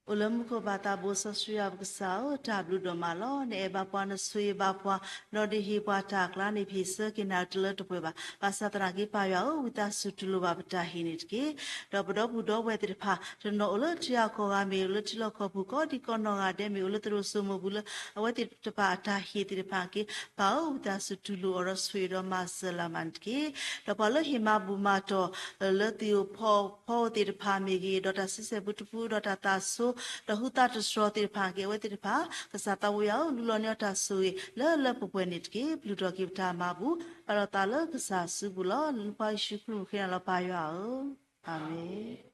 အိၣ်လၢမူခိၣ်ဘၣ်သးဘိစီဆှံယွၤပကစၢ်ဧၢ, တၢ်ဘျုးဒိၣ်မးလီၤ. နအဲၣ်ဘၣ်ပှၤ နဆိၣ်ဂ့ၤဘၣ်ပှၤ, ဒီးဒုးဟ့ၣ်ပှၤတၢ်အကျါန့ၣ် ပဟ့ၣ်ဆၢက့ၤနၤတလၢတပှဲၤဘၣ်. ဘၣ်ဆၣ်သနာ်က့ ပၢ်ယွၤဧၢ, ဝံသးစူၤတူၢ်လိာ်ဘၣ်ပတၢ်ဟ့ၣ်န့ၣ်တက့ၢ်. ဒီးပဒီပုၢ်ဒီဝဲၢ်သ့ၣ်တဖၣ် တနီၤအိၣ်လၢထံဂၤကီၢ်ဂၤမ့ၢ်ဂ့ၤ, အိၣ်လၢထံလီၢ်ကီၢ်ပူၤ ကိးဒံကီးနီၢ်ဂၤဒဲးမ့ၢ်ဂ့ၤ, အိၣ်လၢသရိာ်စိမိးပူၤလၢ အဝဲသ့ၣ်တဖၣ်အတၢ်ဟ့ၣ်သ့ၣ်တဖၣ်က့ၤ ပၢ်ဧၢ, ဝံသးစူၤတူၢ်လိာ်အီၤဒီးဆိၣ်ဂ့ၤဒီးမၤစၢၤလၢ်မးန့ၣ်တက့ၢ်. ဒီးပှၤလၢဟ့ၣ်မၤဘူၣ်မၤတီၢ် လၢသ့ၣ်ဧိၤဖီဧိၤသ့ၣ်တဖၣ်မ့ၢ်ဂ့ၤ, ဒီးတၢ်ဆံဆဲၣ်ပူတပူ, ဒီးတၢ်သးဆိ, ဒီးဟူသါတတြီၤသ့ၣ်တဖၣ်က့ၤ အဝဲသ့ၣ်တဖၣ် ကစၢ်သးဝံယွၤဧၢ, လူလီၤန့ၢ်အီၤတၢ်ဆိၣ်ဂ့ၤလၢလၢပှဲၤပှဲၤန့ၣ်တက့ၢ်. ပျုၢ်ထီၣ်က့ၤပတၢ်မၤဘူၣ်, ပာ်လီၤသးလၢကစၢ်စုပူၤလီၤ. လၢနဖိယ့ၣ်ၡူးခရံာ်အမံၤဃ့နၤလီၤ ပၢ်ယွၤဧၢ, အၤမ့ၣ်.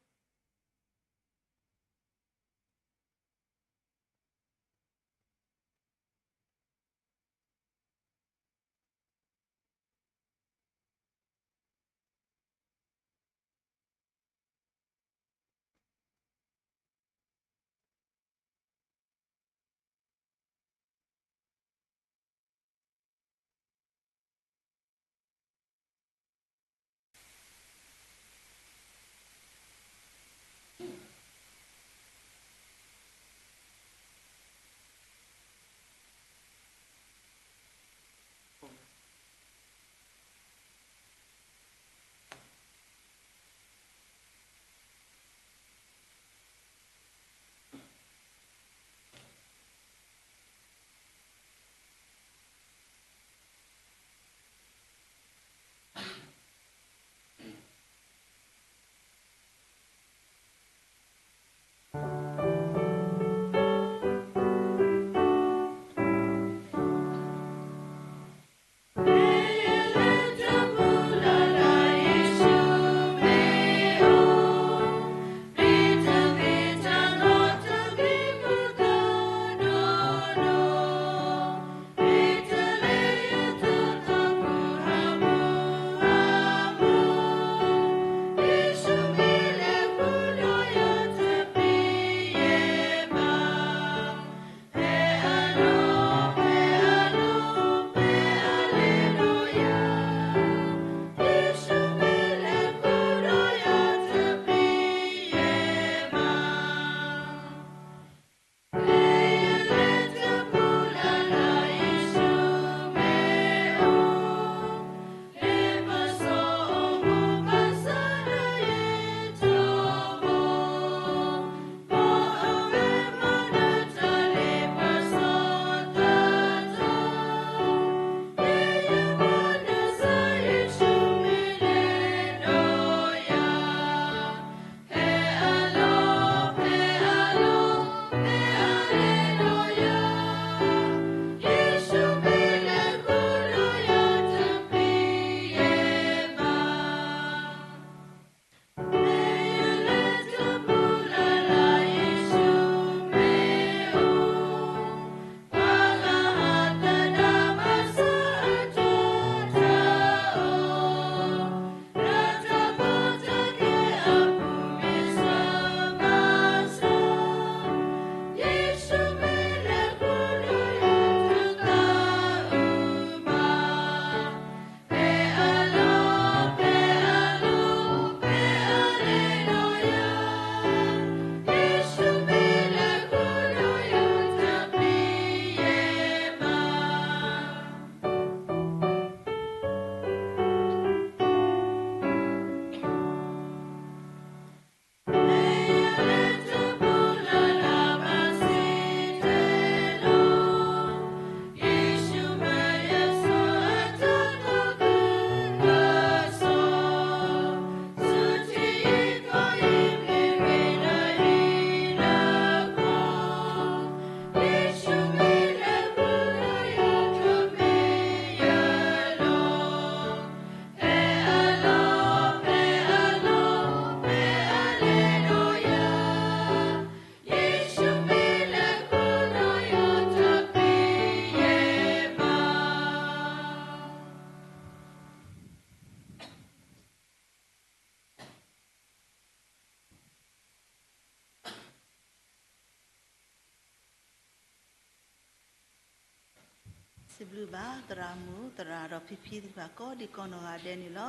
စံးဘျုးဘၣ်သရၣ်မုၣ်သရၣ်ဒီးဖံဖံသ့ၣ်တဖၣ်ကိးဒံးကိးနီၢ်ဂၤဒဲးန့ၣ်လီၤ.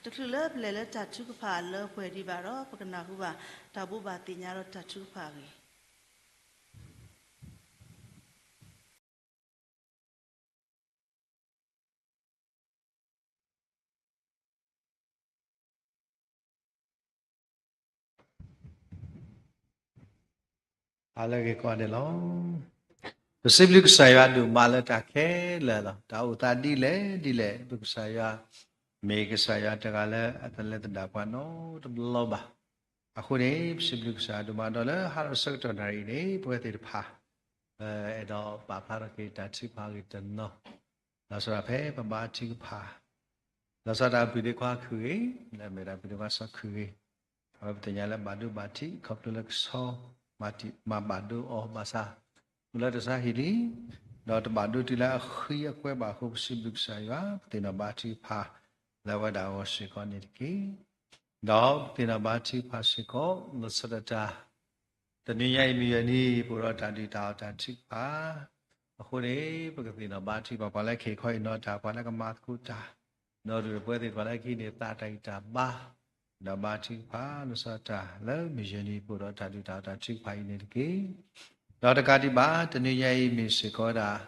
တချုးလၢပလဲၤလၢတၢ်ထုကဖၣ်လၢပှဲၤဒံးဘၣ်ဒီး ပကနၢ်ဟူဘၣ်တၢ်ဘိးဘၣ်သ့ၣ်ညါဒီးတၢ်ထုကဖၣ်အဂ့ၢ် အလၢဂ့ၤကိးဂၤဒဲးလီၤ. ပစံးဘျုးကစၢ်ယွၤဒိၣ်မးလၢတၢ်ခဲလၢာ်လီၤ. တၢ်အိၣ်သးဒ်လဲၣ်ဒ်လဲၣ် ပကစၢ်ယွၤ မ့ၢ်ကစၢ်ယွၤတဂၤလၢအတလဲၤသဒၣ်ပှၤနီတဘျီဘၣ်. အဃိန့ၣ် ပစံးဘျုးကစၢ်ယွၤဒိၣ်မးဒီးလၢဟါလီၤဆၢကတီၢ်နၣ်ရံၣ်အံၤန့ၣ် ပဝဲသ့ၣ်တဖၣ် ပအဲၣ်ဒိးပာ်ဖျါထီၣ်က့ၤတၢ်ထုကဖၣ်အဂ့ၢ်တနီၤ လီၤဆီဒၣ်တၢ်ဖဲပဘါထုကဖၣ် လီၤဆီဒၣ်တၢ်အပူၤဒ့ခွါခုၣ်ဂ့ၤ လၢအမ့ၢ်ဒၣ်ပူၤဒ့ခွါစီၤခုၣ်ဂ့ၤ အဝဲပသ့ၣ်ညါလၢဘၣ်ဒိဘၣ်ထံး ခီဖျိလၢကဆီ မၤဘၣ်ဒိအီၤဘၣ်ဆၣ် မုၢ်လၢတၢ်ဆါဟံၣ်လံ ဒီးတဘၣ်ဒိတုၤလၢအဃံအကွဲဘၣ်အဃိ ပစံးဘျုးကစၢ်ယွၤ ပသ့ၣ်နီၣ်ဘါထုကဖၣ် လၢအဝဲဒၣ်အဂီၢ်စ့ၢ်ကီးန့ၣ်တက့ၢ်. ဒီးပသ့ၣ်နီၣ်ဘါထုကဖၣ်စ့ၢ်ကီး လီၤဆီဒၣ်တၢ် တနွံညါအံၤမုၢ်ယဲၢ်နံၤ ပအိၣ်ဒီးတၢ်ဒုၣ်တၢ်အီၣ်တၢ်ထုကဖၣ် အဃိန့ၣ် ပကသ့ၣ်နီၣ်ဘါထုကဖၣ် ပှၤလၢခဲအံၤခီအံၤနီၤတၢ် ပှၤလၢကမၤသကိးတၢ် ဒီးပဝဲသ့ၣ်တဖၣ်လၢခံန့ၣ် သးတၢ်ဂံၢ်တၢ်ဘါ ဒီးဘါထုကဖၣ် လီၤဆီဒၣ်တၢ်လၢမုၢ်ယဲၢ်နံၤ ပအိၣ်ဒီးတၢ်ဒုၣ်တၢ်အီၣ်တၢ်ထုကဖၣ်အံၤန့ၣ်တက့ၢ်. ဒီးတကးဒံးဘၣ် တနွံညါအံၤမ့ၢ်စ့ၢ်ကီးဝဲဒၣ်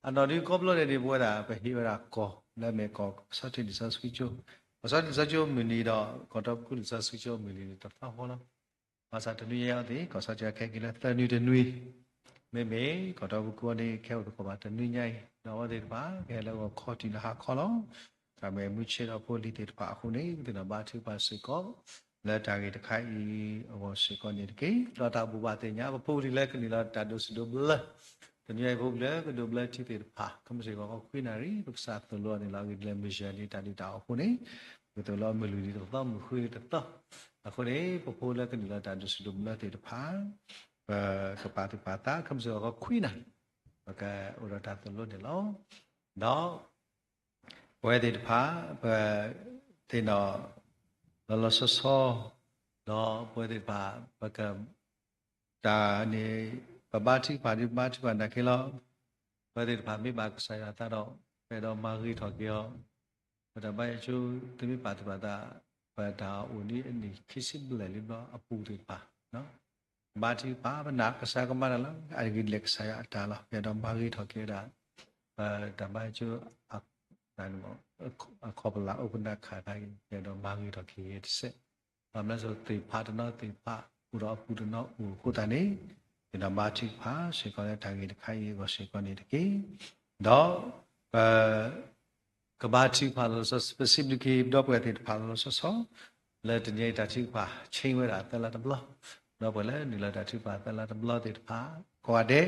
အနီၢ်ဒုးကိးဘျီဒဲးန့ၣ် ပဝဲဒၣ် ပဟ့ၣ်ဝဲဒၣ်ကီၢ် လၢအမ့ၢ်ကီၢ်ကီၢ်ဆီထံးလံာ်စီဆှံကၠိ ကီၢ်ဆီထံးလံာ်စီဆှံကၠိမုၢ်နံၤဒီး ကီၢ်တီပူၤလံာ်စီဆှံကၠိမုၢ်နံၤန့ၣ် တသီဃီလီၤ. ဘၣ်ဆၣ်တနွံညါအံၤသ့ၣ် ကီၢ်ဆီထံးခဲက့ၤလၢသၢနွံတနွံ မ့မ့ၢ်ကီၢ်တီပူၤကီၢ်န့ၣ် ခဲအိၣ်တကိးဘၣ်တနွံညါအံၤ ဒီးအဝဲသ့ၣ်တဖၣ် ကဟဲလၢဂီၤခီတုၤလၢဟါခီလီၤ. တၢ်မ့ၢ်မုၢ်ဆ့ၣ်ဒီးဖိလံၤသ့ၣ်တဖၣ်အဃိန့ၣ် ပသ့ၣ်နီၣ်ဘါထုကဖၣ်စ့ၢ်ကီး လၢတၢ်ဂ့ၢ်တခါအံၤအဂီၢ်စ့ၢ်ကီးန့ၣ်တက့ၢ်. ဒီးတၢ်ဘိးဘၣ်သ့ၣ်ညါ ပဖိပလံၤလၢကနုာ်လီၤတၢ်ဒိးစံးဒိးဘျၢ တနွံညါအံၤ ပဖိပလံၤလၢကဒိးဘျၢထံသ့ၣ်တဖၣ် ခဲမုၢ်ဆ့ၣ်ဂီၤခီခွံနၣ်ရံၣ် ပကစၢ်သိၣ်လိအီၤန့ၣ်လီၤ. အဂ့ၢ်ဒ်လဲၣ် မုၢ်ယဲၢ်နံၤတၢ်ဒုၣ်တၢ်အီၣ်အဃိန့ၣ် ပကသိၣ်လိအီၤမုၢ်လွံၢ်နံၤတသီ မုၢ်ဃုနံၤတသီ အဃိန့ၣ် ပဖိလၢကနုာ်လီၤတၢ်ဒိးစံးဒိးဘျၢသ့ၣ်တဖၣ် ပကပာ်သူၣ်ပာ်သး ခဲမုၢ်ဆ့ၣ်ဂီၤခီခွံနၣ်ရံၣ် ပကအိၣ်ဒီးတၢ်သိၣ်လိန့ၣ်လီၤ. ဒီး ပဝဲသ့ၣ်တဖၣ် ပသ့ၣ်နီၣ် လီၤလီၤဆီဆီ ဒီးပဝဲသ့ၣ်တဖၣ် ပက တၢ်န့ၣ် ပဘါထုကဖၣ်ဒ်ပဘါထုကဖၣ်နာ်က့လီၤ. ပဝဲသ့ၣ်တဖၣ်မ့ၢ်ဘၣ်ကစၢ်ယွၤအသးဒီး ပအဲၣ်ဒိးမၤဂ့ၤထီၣ်က့ၤအီၤ ပတၢ်ဘါယွၤကၠိ တမ့ၢ်ပာ်သူၣ်ပာ်သး ပတၢ်အိၣ်ဒ်အနံၣ်ခံဆံဘျဲၣ်လံဘျီအပူၤသ့ၣ်တဖၣ် ဘါထုကဖၣ် ပနာ်ကစၢ်ကမၤတၢ်လီၤ. အဂ့ၢ်ဒ်လဲၣ် ကစၢ်ယွၤအတၢ်လီၤ. ပအဲၣ်ဒိးမၤဂ့ၤထီၣ်က့ၤဝဲဒၣ် ပတၢ်ဘါယွၤကၠိ အခီၣ်ပလၢ်အိၣ်ပနၢ်ခးခါအံၤ ပအဲၣ်ဒိးမၤဂ့ၤထီၣ်က့ၤတစဲး ဘၣ်မနုၤလဲၣ် သ့ၣ်တဖၣ်တနီၤသ့ၣ်တဖၣ် အိၣ်ဒီးအပူၤတနီၤအိၣ်အဃိသတးန့ၣ် ပသ့ၣ်နီၣ်ဘါထုကဖၣ်စ့ၢ်ကီးလၢတၢ်ဂ့ၢ်တခါအံၤအဂီၢ်စ့ၢ်ကီးန့ၣ်တက့ၢ်. ဒီး ပ ကဘါထုကဖၣ်လီၤလီၤဆီဆီ ပစံးဘျုးက့ၤဒီပုၢ်ဝဲၢ်သ့ၣ်တဖၣ်လီၤလီၤဆီဆီ လၢတနံၤအံၤတၢ်ထုကဖၣ် ဆ့ဝဲဒၣ်သၢလါတဘျီ ဒီပုၢ်ဝဲၢ်လၢနုာ်လီၤတၢ်ထုကဖၣ်သၢလါတဘျီသ့ၣ်တဖၣ် ကိးဂၤဒဲး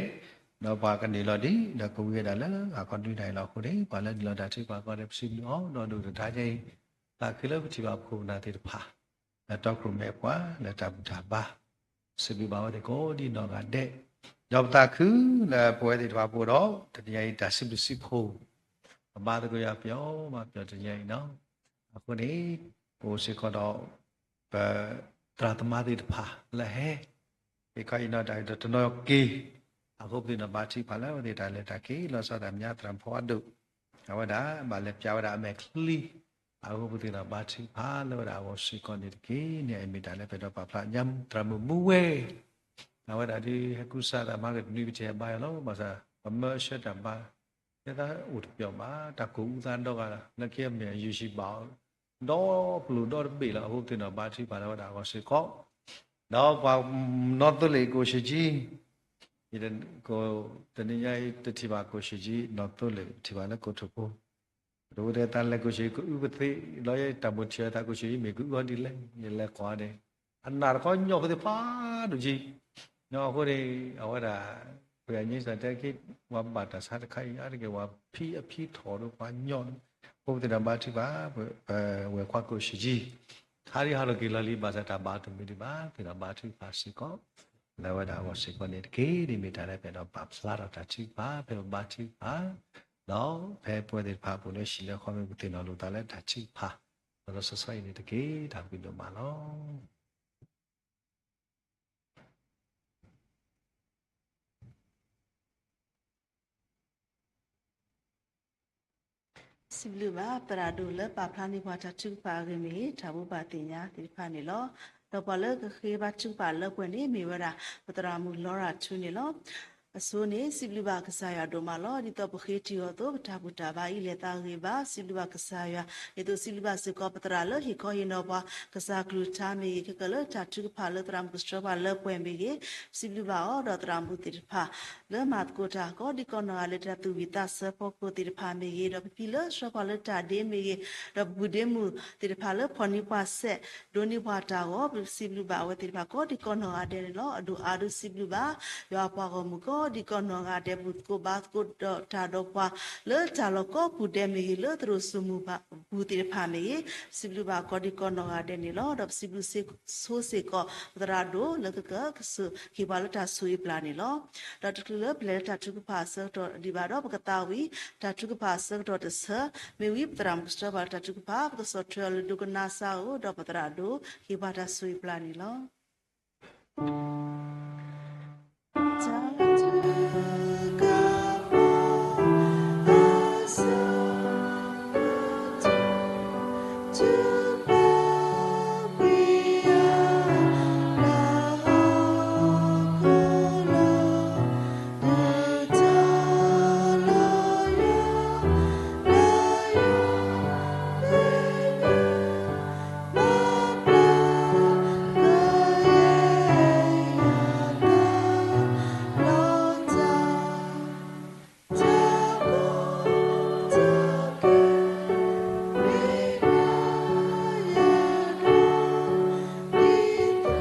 ဒီးပှၤကနုာ်လီၤဒံး ဒီးကဝံဝဲဒၣ်လၢဂၤခီဒုနၢ်အံၤလီၤ. အဃိန့ၣ် ပှၤလၢနုာ်လီၤတၢ်ထုကဖၣ်ကိးဂၤဒဲး ပစံးဘျုးအီၤ ဒီးဒိၣ်တထါညါအံၤ သးခုလၢပထံၣ်ဘၣ်ပခိၣ်ပနၢ်သ့ၣ်တဖၣ် လၢတီခိၣ်ရိၣ်မဲပှၤ လၢတၢ်ဘူၣ်တၢ်ဘါ စံးဘျုးဘၣ်ဝဲသ့ၣ်ကိးဒံးနီၢ်ဂၤဒဲး ဒီးပသးခုလၢပဝဲသ့ၣ်တဖၣ်ပအိၣ်ဒီး တနံၤအံၤတၢ်စံးဘျုးစံးဖှိၣ် ပဘါသကိးယွၤပျီမးပျီတနံၤအံၤနီၤ. အဃိန့ၣ် ပအိၣ်စ့ၢ်ကီးဒီး ပသရၣ်သမါသ့ၣ်တဖၣ်လၢဟဲ ဟ့ၣ်ခီဟ့ၣ်နီၤတၢ်ဂ့ၢ်ဒီးတနီၤက့ၤ အဃိပသ့ၣ်နီၣ်ဘါထုကဖၣ်လၢအဝဲသ့ၣ်တၢ်လဲၤတၢ်က့ၤ လီၤဆီဒၣ်တၢ်မဲာ်ညါသရၣ်မုၣ်ဖီအဒိၣ် အဝဲဒၣ်ဘၣ်လဲၤပျးဝဲဒၣ်အမဲာ်ချံ အဃိပသ့ၣ်နီၣ်ဘါထုကဖၣ်လၢဝဲဒၣ်အဂီၢ်စ့ၢ်ကီးန့ၣ်တက့ၢ်. န့ၣ်အမ့ၢ်တၢ်လၢပအဲၣ်ဒိးပာ်ဖျါညါ သရၣ်မုၣ်မူဝဲ အဝဲဒၣ်ဒုးဟဲကူစါသးမၤကတနွံပထံၣ်ဟဲဘါယွၤလီၤ. ဘၣ်ဆၣ် ပမၢအဆၢတၢ်ဘါ တဲသးအိၣ်တပျီၤဘၣ် တၢ်ကိၢ်အူသးဒီဂၤလီၤ. လၢခံအမ့ၢ်ယုၢ်ၡံဘၣ်အီၤ ဒီပျိၢ်ဒီတဘ့ၣ်လီၤ. အဃိပသ့ၣ်နီၣ်ဘါထုကဖၣ်လၢဝဲဒၣ်အဂီၢ်စ့ၢ်ကီး ဒီးပှၤနီၣ်သိလ့ၣ်ကိၣ်ဆံးကၠံ တနံၤညါအံၤတထံၣ်ဘၣ်ကိၣ်ဆံးကၠံ နီၣ်သိလ့ၣ်ထံၣ်ဘၣ်လၢကိၣ်ထူၣ်ဖိ ပတဝဲတဲသးလဲၤကိၣ်ဆံးကအုပသ့ၣ်လီၤ ယတၢ်မိၣ်ထံၣ်အသးကိၣ်ဆံးအံၤမ့ၢ်ကအုအီၤဒ်လဲၣ် ယလဲၤကွၢ်န့ၣ် အနၢ်တခီညီဖိသ့ၣ်ဖးဒိၣ်ကၠံ အဃိန့ၣ် အဝဲဒၣ် ပှၤညါစၢ်တဲက့ၤ ပှၤဘၣ်တၢ်ဆါတခါအံၤ အါတက့ၢ်ဝဲဖံအဖံထီၣ်ဒီးပှၤညီ အဃိပသ့ၣ်နီၣ်ဘါထုကဖၣ် ပဝဲၢ်ခွါကိၣ်ဆံးကၠံ ဟးဒံးဟးထီၣ်က့ၤလီၤလံ ဘၣ်ဆၣ်တၢ်ဘါတမုာ်ဒံးဘၣ် သ့ၣ်နီၣ်ဘါထုကဖၣ်စ့ၢ်ကီး လၢဝဲဒၣ်အဂီၢ်စ့ၢ်ကီးန့ၣ်တက့ၢ်. န့ၣ်မ့ၢ်တၢ်လၢပအဲၣ်ဒိးပာ်ဖျါထီၣ်တၢ်ထုကဖၣ် ဖဲပဘါထုကဖၣ် ဒီးဖဲပဝဲသ့ၣ်တဖၣ်အပူၤလၢဟံၣ်လၢဃီမ့ၢ်ပသ့ၣ်နီၣ်လိာ်သးလၢတၢ်ထုကဖၣ် လီၤလီၤဆီဆီအံၤန့ၣ်တက့ၢ်. တၢ်ဘျုးဒိၣ်မးလီၤ. စံးဘျုးဘၣ် သရၣ်ဒိၣ်လၢပာ်ဖျါန့ၢ်ပှၤတၢ်ထုကဖၣ်အဂ့ၢ်မ့ၢ်ဂ့ၤ တၢ်ဘိးဘၣ်သ့ၣ်ညါသ့ၣ်တဖၣ်န့ၣ်လီၤ. ဒီးပှၤလၢကဃ့ဘါထုကဖၣ်လၢပှဲၤန့ၣ် မ့ၢ်ဝဲဒၣ် ပသရၣ်မုၣ် Laura ထူန့ၣ်လီၤ. အဆိန့ၣ် စံးဘျုးဘၣ်ကစၢ်ယွၤဒိၣ်မးလီၤ. ဒ်သိးပဃ့ထံအီၤအသိး ပတၢ်ဘူၣ်တၢ်ဘါအံၤလဲၤသးဂ့ၤဘၣ်. စံးဘျုးဘၣ်ကစၢ်ယွၤ ဒ်သိးစံးဘျုးဘၣ်စ့ၢ်ကီး ပသရၣ်လၢဟ့ၣ်ခီဟ့ၣ်နီၤပှၤကစၢ်ကလုၢ်ကထါမ့ၢ်ဂ့ၤ, ခဲကလၢတၢ်ထုကဖၣ်လၢသရၣ်မုၣ်ကဆှၢပှၤလၢပှဲၤမ့ၢ်ဂ့ၤ, စံးဘျုးဘၣ်အီၤ ဒီးသရၣ်မုၣ်သ့ၣ်တဖၣ် လၢမၤသကိးတၢ်ကိးဒံကိးနီၢ်ဂၤဒဲး တၢ်သူၣ်ဝံၣ်သးဆၢဖီခိၣ်သ့ၣ်တဖၣ်မ့ၢ်ဂ့ၤ, ဒီးပဖံလၢဆှၢပှၤလၢတၢ်ဒ့မ့ၢ်ဂ့ၤ, ဒီးပပုၢ်ဒ့မုၣ်သ့ၣ်တဖၣ်လၢဖီၣ်န့ၢ်ပှၤစဲး ဒိးန့ၢ်ပှၤတၢ်ဂီၤ, ပစံးဘျုးဘၣ်အဝဲသ့ၣ်တဖၣ်ကိးဒံကိးနီၢ်ဂၤဒဲးန့ၣ်လီၤ. အဒိၣ်အါဒိၣ်စံးဘျုးဘၣ် ယွၤအပှၤဂီၢ်မုၢ်ကိးဒံကိးနီၢ်ဂၤဒဲး ဘူၣ်သကိးဘါသကိးဒီးတၢ်ဒီးပှၤ လၢတၢ်လီၢ်ကိးပူၤဒဲးမ့ၢ်ဂ့ၤ, လၢသရိာ်စိမိၢ်ပူၤသ့ၣ်တဖၣ်မ့ၢ်ဂ့ၤ, စံးဘျုးဘၣ်ကိးဒံကိးနီၢ်ဂၤဒဲးန့ၣ်လီၤ. ဒီးပစံးဘျုးဆိစ့ၢ်ကီး ပသရၣ်ဒိၣ်လၢကကဆိၣ်ဂ့ၤပှၤလၢတၢ်ဆိၣ်ဂ့ၤပျၢ်န့ၣ်လီၤ. ဒီးတချုးလၢပလဲၤလၢတၢ်ထုကဖၣ်အဆၢကတီၢ်ဒံးဘၣ်ဒီး ပကသးဝံၣ်တၢ်ထုကဖၣ်အဆၢကတီၢ်တဆၢ, မ့ၢ်ဝံပသရၣ်မုၣ်ကဆှၢပှၤလၢတၢ်ထုကဖၣ် ပကဆီၣ်ထွဲအီၤလၢဒိကနၣ်စၢ်ဧိၤ, ဒီးပသရၣ်ဒိၣ်ဟ့ၣ်ပှၤ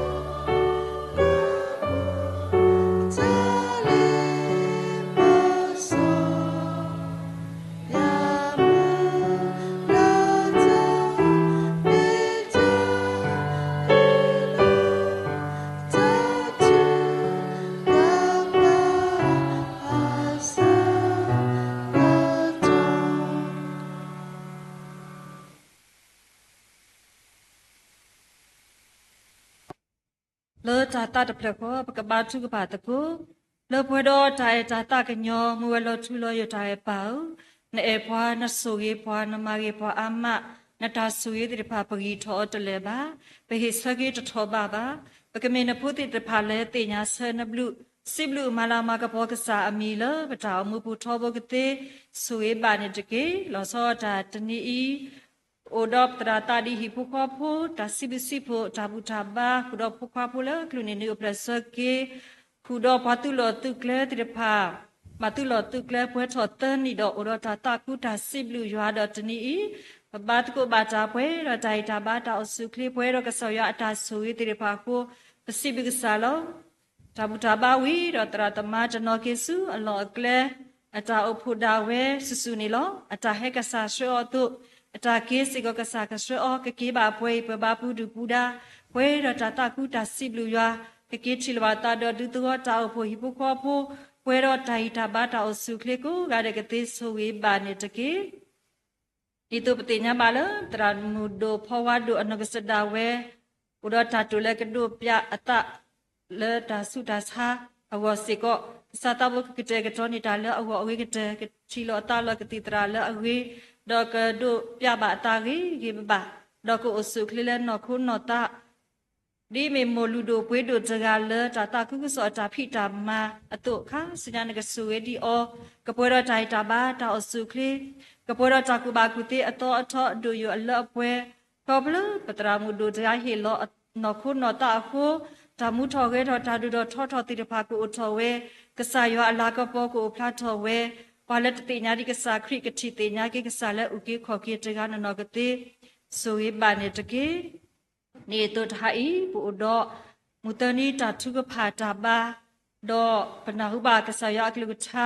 တၢ်ဆိၣ်ဂ့ၤပျၢ်န့ၣ်လီၤ. လၢတၢ်သးတဖျၢၣ်ဃီ ပကဘါထုကဖၣ်သကိး, လၢပှဲၤဒီးတၢ်အဲၣ်တၢ်သးကညီၤ မူဝဲလီၤထူလီၤယိာ်တၢ်အဲၣ်ပၢ်ဧၢ, နအဲၣ်ပှၤ နဆိၣ်ဂ့ၤပှၤ နမၤဂ့ၤပှၤအါမး, နတၢ်ဆိၣ်ဂ့ၤသ့ၣ်တဖၣ် ပဂံၢ်ထီၣ်အီၤတလၢာ်ဘၣ်, ပဟ့ၣ်ဆၢက့ၤတထီၣ်ဘးဘၣ်, ပကမ့ၢ်နဖိသ့ၣ်တဖၣ်လၢသ့ၣ်ညါဆၢနဘျုး, စံးဘျုးမၤလၤမၤကပီၤကစၢ်အမံၤလၢ ပတၢ်အိၣ်မူပူၤထီဘိကသ့, ဆိၣ်ဂ့ၤဘၣ်န့ၣ်တက့ၢ်. လီၤဆီဒၣ်တၢ်တနံၤအံၤ အိၣ်ဒီးပသရၣ်သးဒ်ဟံၣ်ဖိဃီဖိ တၢ်စံးဘျုးစံးဖှိၣ် တၢ်ဘူၣ်တၢ်ဘါ ဃုာ်ဒီးဖိခွါဖိလၢအကလုၢ်န့ၣ် နုာ်အိၣ်ဖျဲၣ်ဆၢက့ၤ, ဃုာ်ဒီးပှၤသုးလီၢ်သုးကျဲသ့ၣ်တဖၣ် ဘၣ်သုးလီၢ်သုးကျဲပှဲၤထီၣ်သၢနံၣ်ဒီး အိၣ်ဒီးတၢ်သးခုတၢ်စံးဘျုးယွၤဒီးတနံၤအံၤ, ပဘါသကိးဘၣ်တၢ်ပှဲၤဒီးတၢ်ဟ့ၣ်တၢ်ဘါတၢ်အိၣ်ဆူၣ်အိၣ်ချ့ ပှဲၤဒီးကစၢ်ယွၤအတၢ်ဆိၣ်ဂ့ၤသ့ၣ်တဖၣ်အဃိ, ပစံးဘျုးကစၢ်လီၤ. တၢ်ဘူၣ်တၢ်ဘါဝံၤဒီးသရၣ်သမါတနီၤက့ၤဆူအလီၢ်အကျဲ, အတၢ်အိၣ်ဖှိၣ်ဒၣ်ဝဲစုာ်စုာ်န့ၣ်လီၤ. အတၢ်ဟဲကစၢ်ဆှၢအီၤအသိး, အတၢ်က့ၤစ့ၢ်ကီးကစၢ်ကဆှၢအီၤ ကက့ၤဘၣ်ပှဲၤအံၤပှဲၤဘါပူၤဒုၣ်ပူၤဒါ, ပှဲၤဒီးတၢ်သးခုတၢ်စံးဘျုးယွၤ, ကက့ၤထံၣ်လိာ်ဘၣ်သးဒီးဒူသဝီတၢ်အိၣ်ဖှိၣ်ဟံၣ်ဖိဃီဖိ, ပှဲၤဒီးတၢ်ဟ့ၣ်တၢ်ဘါတၢ်အိၣ်ဆူၣ်အိၣ်ချ့ကိးဂၤဒဲးကသ့ဆိၣ်ဂ့ၤဘၣ်န့ၣ်တက့ၢ်. ဒ်သိးပသ့ၣ်ညါဘၣ်လၢ သရၣ်မုၣ်ဒိၣ်ဖီဝါဒိၣ်အနီၢ်ကစၢ်ဒၣ်ဝဲ အိၣ်ဒီးတၢ်တိာ်လၢကဒိးပၠးအသးလၢတၢ်ဆူးတၢ်ဆါအဂီၢ်စ့ၢ်ကီး, ကစၢ်သးဘိကကတဲာ်ကတီၤန့ၢ်တၢ်လၢအဂီၢ်အဂ့ၤကတၢၢ်, ကထံၣ်လိာ်အသးလီၤကသံၣ်သရၣ်လၢအဂ့ၤ, ဒီးကဒိးပၠးဘၣ်အသးဂ့ၤဂ့ၤဘၣ်ဘၣ်, ဒီးကအိၣ်ဆူၣ်အိၣ်ချ့လၢနီၢ်ခိနီၢ်သး ဒ်မ့ၢ်မိၢ်လုၢ်ဒိၣ်ပှ့ၤဒိၣ်တဂၤလၢတၢ်သးခုကစီၣ်အတၢ်ဖံးတၢ်မၤအသိး, ခါဆူညါနကဆိၣ်ဂ့ၤဒံးအီၤ, ကပှဲၤဒီးတၢ်ဟ့ၣ်တၢ်ဘါတၢ်အိၣ်ဆူၣ်အိၣ်ချ့, ကပှဲၤဒီးတၢ်ကူၣ်ဘၣ်ကူၣ်သ့အသီအထီအဒိၣ်ယိာ်အလၢအပှဲၤ, ခီဖျိပသရၣ်မုၣ်ဒိၣ်တဂၤဟ့ၣ်လီၤနီၢ်ခိနီၢ်သးအဃိ, တၢ်မူထီၣ်ဂဲၤထီၣ်တၢ်ဒိၣ်ထီၣ်ထီထီၣ်သ့ၣ်တဖၣ်ကအိၣ်ထီၣ်ဝဲ, ကစၢ်ယွၤအလၤကပီၤကအိၣ်ဖျါထီၣ်ဝဲ, ပှၤလၢတသ့ၣ်ညါဒံးကစၢ်ခရံာ်ကထံၣ်သ့ၣ်ညါက့ၤကစၢ်လၢအုၣ်က့ၤခီၣ်က့ၤတဂၤနီၢ်နီၢ်ကသ့, ဆိၣ်ဂ့ၤဘၣ်န့ၣ်တက့ၢ်. ဒ်သိးတဟါအံၤ ပအိၣ်ဒီးမုၢ်သၢနံၤတၢ်ထုကဖၣ်တၢ်ဘါ, ဒီးပနၢ်ဟူဘၣ်ကစၢ်ယွၤအကလုၢ်ကထါ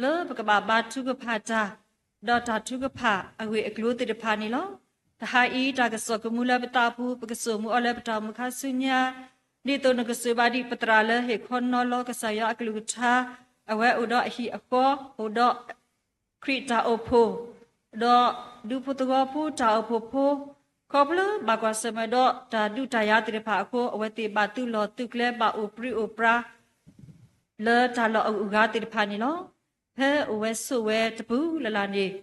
လၢပကဘၣ်ဘါထုကဖၣ်တၢ်, ဒီးတၢ်ထုကဖၣ်အဂ့ၢ်အကျိၤသ့ၣ်တဖၣ်န့ၣ်လီၤ. တဟါအံၤ တၢ်ကစီၣ်ကမူလၢပသးပူၤ ပကစိာ်မူအီၤလၢပတၢ်အိၣ်မူခါဆူညါ, ဒ်သိးနကစိာ်ဘၣ်ဒံးပသရၣ်လၢဟ့ၣ်ခီနီၤလီၤကစၢ်ယွၤအကလုၢ်ကထါ, အဝဲအိၣ်ဒီးအဟံၣ်အဃီ, အိၣ်ဒီး ခရံာ်တၢ်အိၣ်ဖှိၣ်, ဒီးဒူဖိသဝီဖိတၢ်အိၣ်ဖှိၣ်ဖိ, ခီဖျိဘၣ်ကွၢ်ဆၢၣ်မဲာ်ဒီးတၢ်ဒုးတၢ်ယၤသ့ၣ်တဖၣ်အဃိ, အဝဲသ့ၣ်ဘၣ်သုးလီၢ်သုးကျဲဘၣ်အိၣ်ပြံအိၣ်ပြါ လၢတၢ်လီၢ်အဂုၤအဂၤသ့ၣ်တဖၣ်န့ၣ်လီၤ. ဖဲအိၣ်ဝဲဆိးဝဲတပူၤလၢ်လၢ်န့ၣ်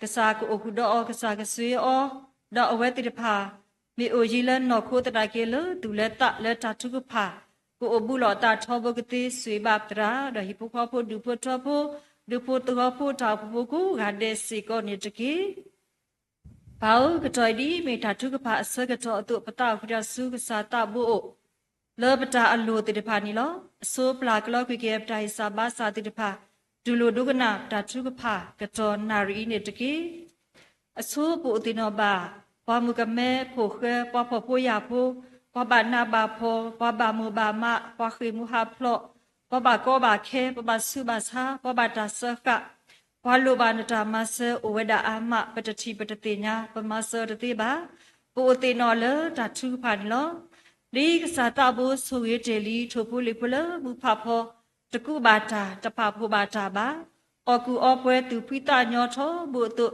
ကစၢ်ကအိၣ်ဃုာ်ဒီးအီၤ, ကစၢ်ကဆိၣ်ဂ့ၤအီၤ, ဒီးအဝဲသ့ၣ်တဖၣ် မ့ၢ်အိၣ်ယံၤလၢနီၢ်ခိသနာ်က့ လၢသူၣ်လၢသးလၢတၢ်ထုကဖၣ်, ကအိၣ်ဘူးလီၤအသးထီဘိကသ့ဆိၣ်ဂ့ၤဘၣ်သရၣ်, ဒီးဟံၣ်ဖိဃီဖိ, ဒူၣ်ဖိထၢဖိ, ဒူဖိသဝီဖိ, တၢ်အိၣ်ဖှိၣ်ဖိကိးဂၤဒဲးစ့ၢ်ကီးန့ၣ်တက့ၢ်. ပၢ်ဧၢ, ကတီၢ်အံၤဒ်အံၤ မ့ၢ်တၢ်ထုကဖၣ်အဆၢကတီၢ်အသိး ပသးအိၣ်ဃုာ်တၢ်ဆူကစၢ်သးဘိအိၣ် လၢပတၢ်အလိၣ်သ့ၣ်တဖၣ်န့ၣ်လီၤ. အဆိပျၢ်ကလီကွံာ်က့ၤ ပတၢ်ဟ့ၣ်စၢ်ဘါစၢ်သ့ၣ်တဖၣ်, တူၢ်လိာ်ဒိကနၣ် ပတၢ်ထုကဖၣ်ကတီၢ်နၣ်ရံၣ်အံၤန့ၣ်တက့ၢ်. အဆိပအိၣ်သ့ၣ်နီၣ်ဘၣ် ပှၤမုၣ်ကမဲဖိဃဲ, ပှၤဖှီၣ်ဖိယာ်ဖိ, ပှၤဘၣ်နးဘၣ်ဖှီၣ်, ပှၤဘၣ်မိၢ်ဘၣ်မး, ပှၤဃ့ၢ်မူဟးဖျိး, ပှၤဘၣ်ကီဘၣ်ခဲ, ပှၤဘၣ်ဆူးဘၣ်ဆါ, ပှၤဘၣ်တၢ်စၢဃာ်, ပှၤလိၣ်ဘၣ်နတၢ်မၤစၢၤအိၣ်ဝဲဒၣ်အါမး, ပတထံၣ်ပတသ့ၣ်ညါ, ပမၤစၢၤတသ့ဘၣ်. ပအိၣ်သ့ၣ်နီၣ်လၢတၢ်ထုကဖၣ်န့ၣ်လီၤ. ဒ်ကစၢ်သးဘိဆိၣ်ဂ့ၤတ့ၢ်လံ ထိၣ်ဖိလံၣ်ဖိလၢမူးဖးဖီ တကူးဘၣ်တၢ်, တပာ်ဖှိၣ်ဘၣ်တၢ်ဘၣ်, အီၣ်ကူၣ်အီပှဲၤသူၣ်ဖှံသးညီထီဘိအသိး,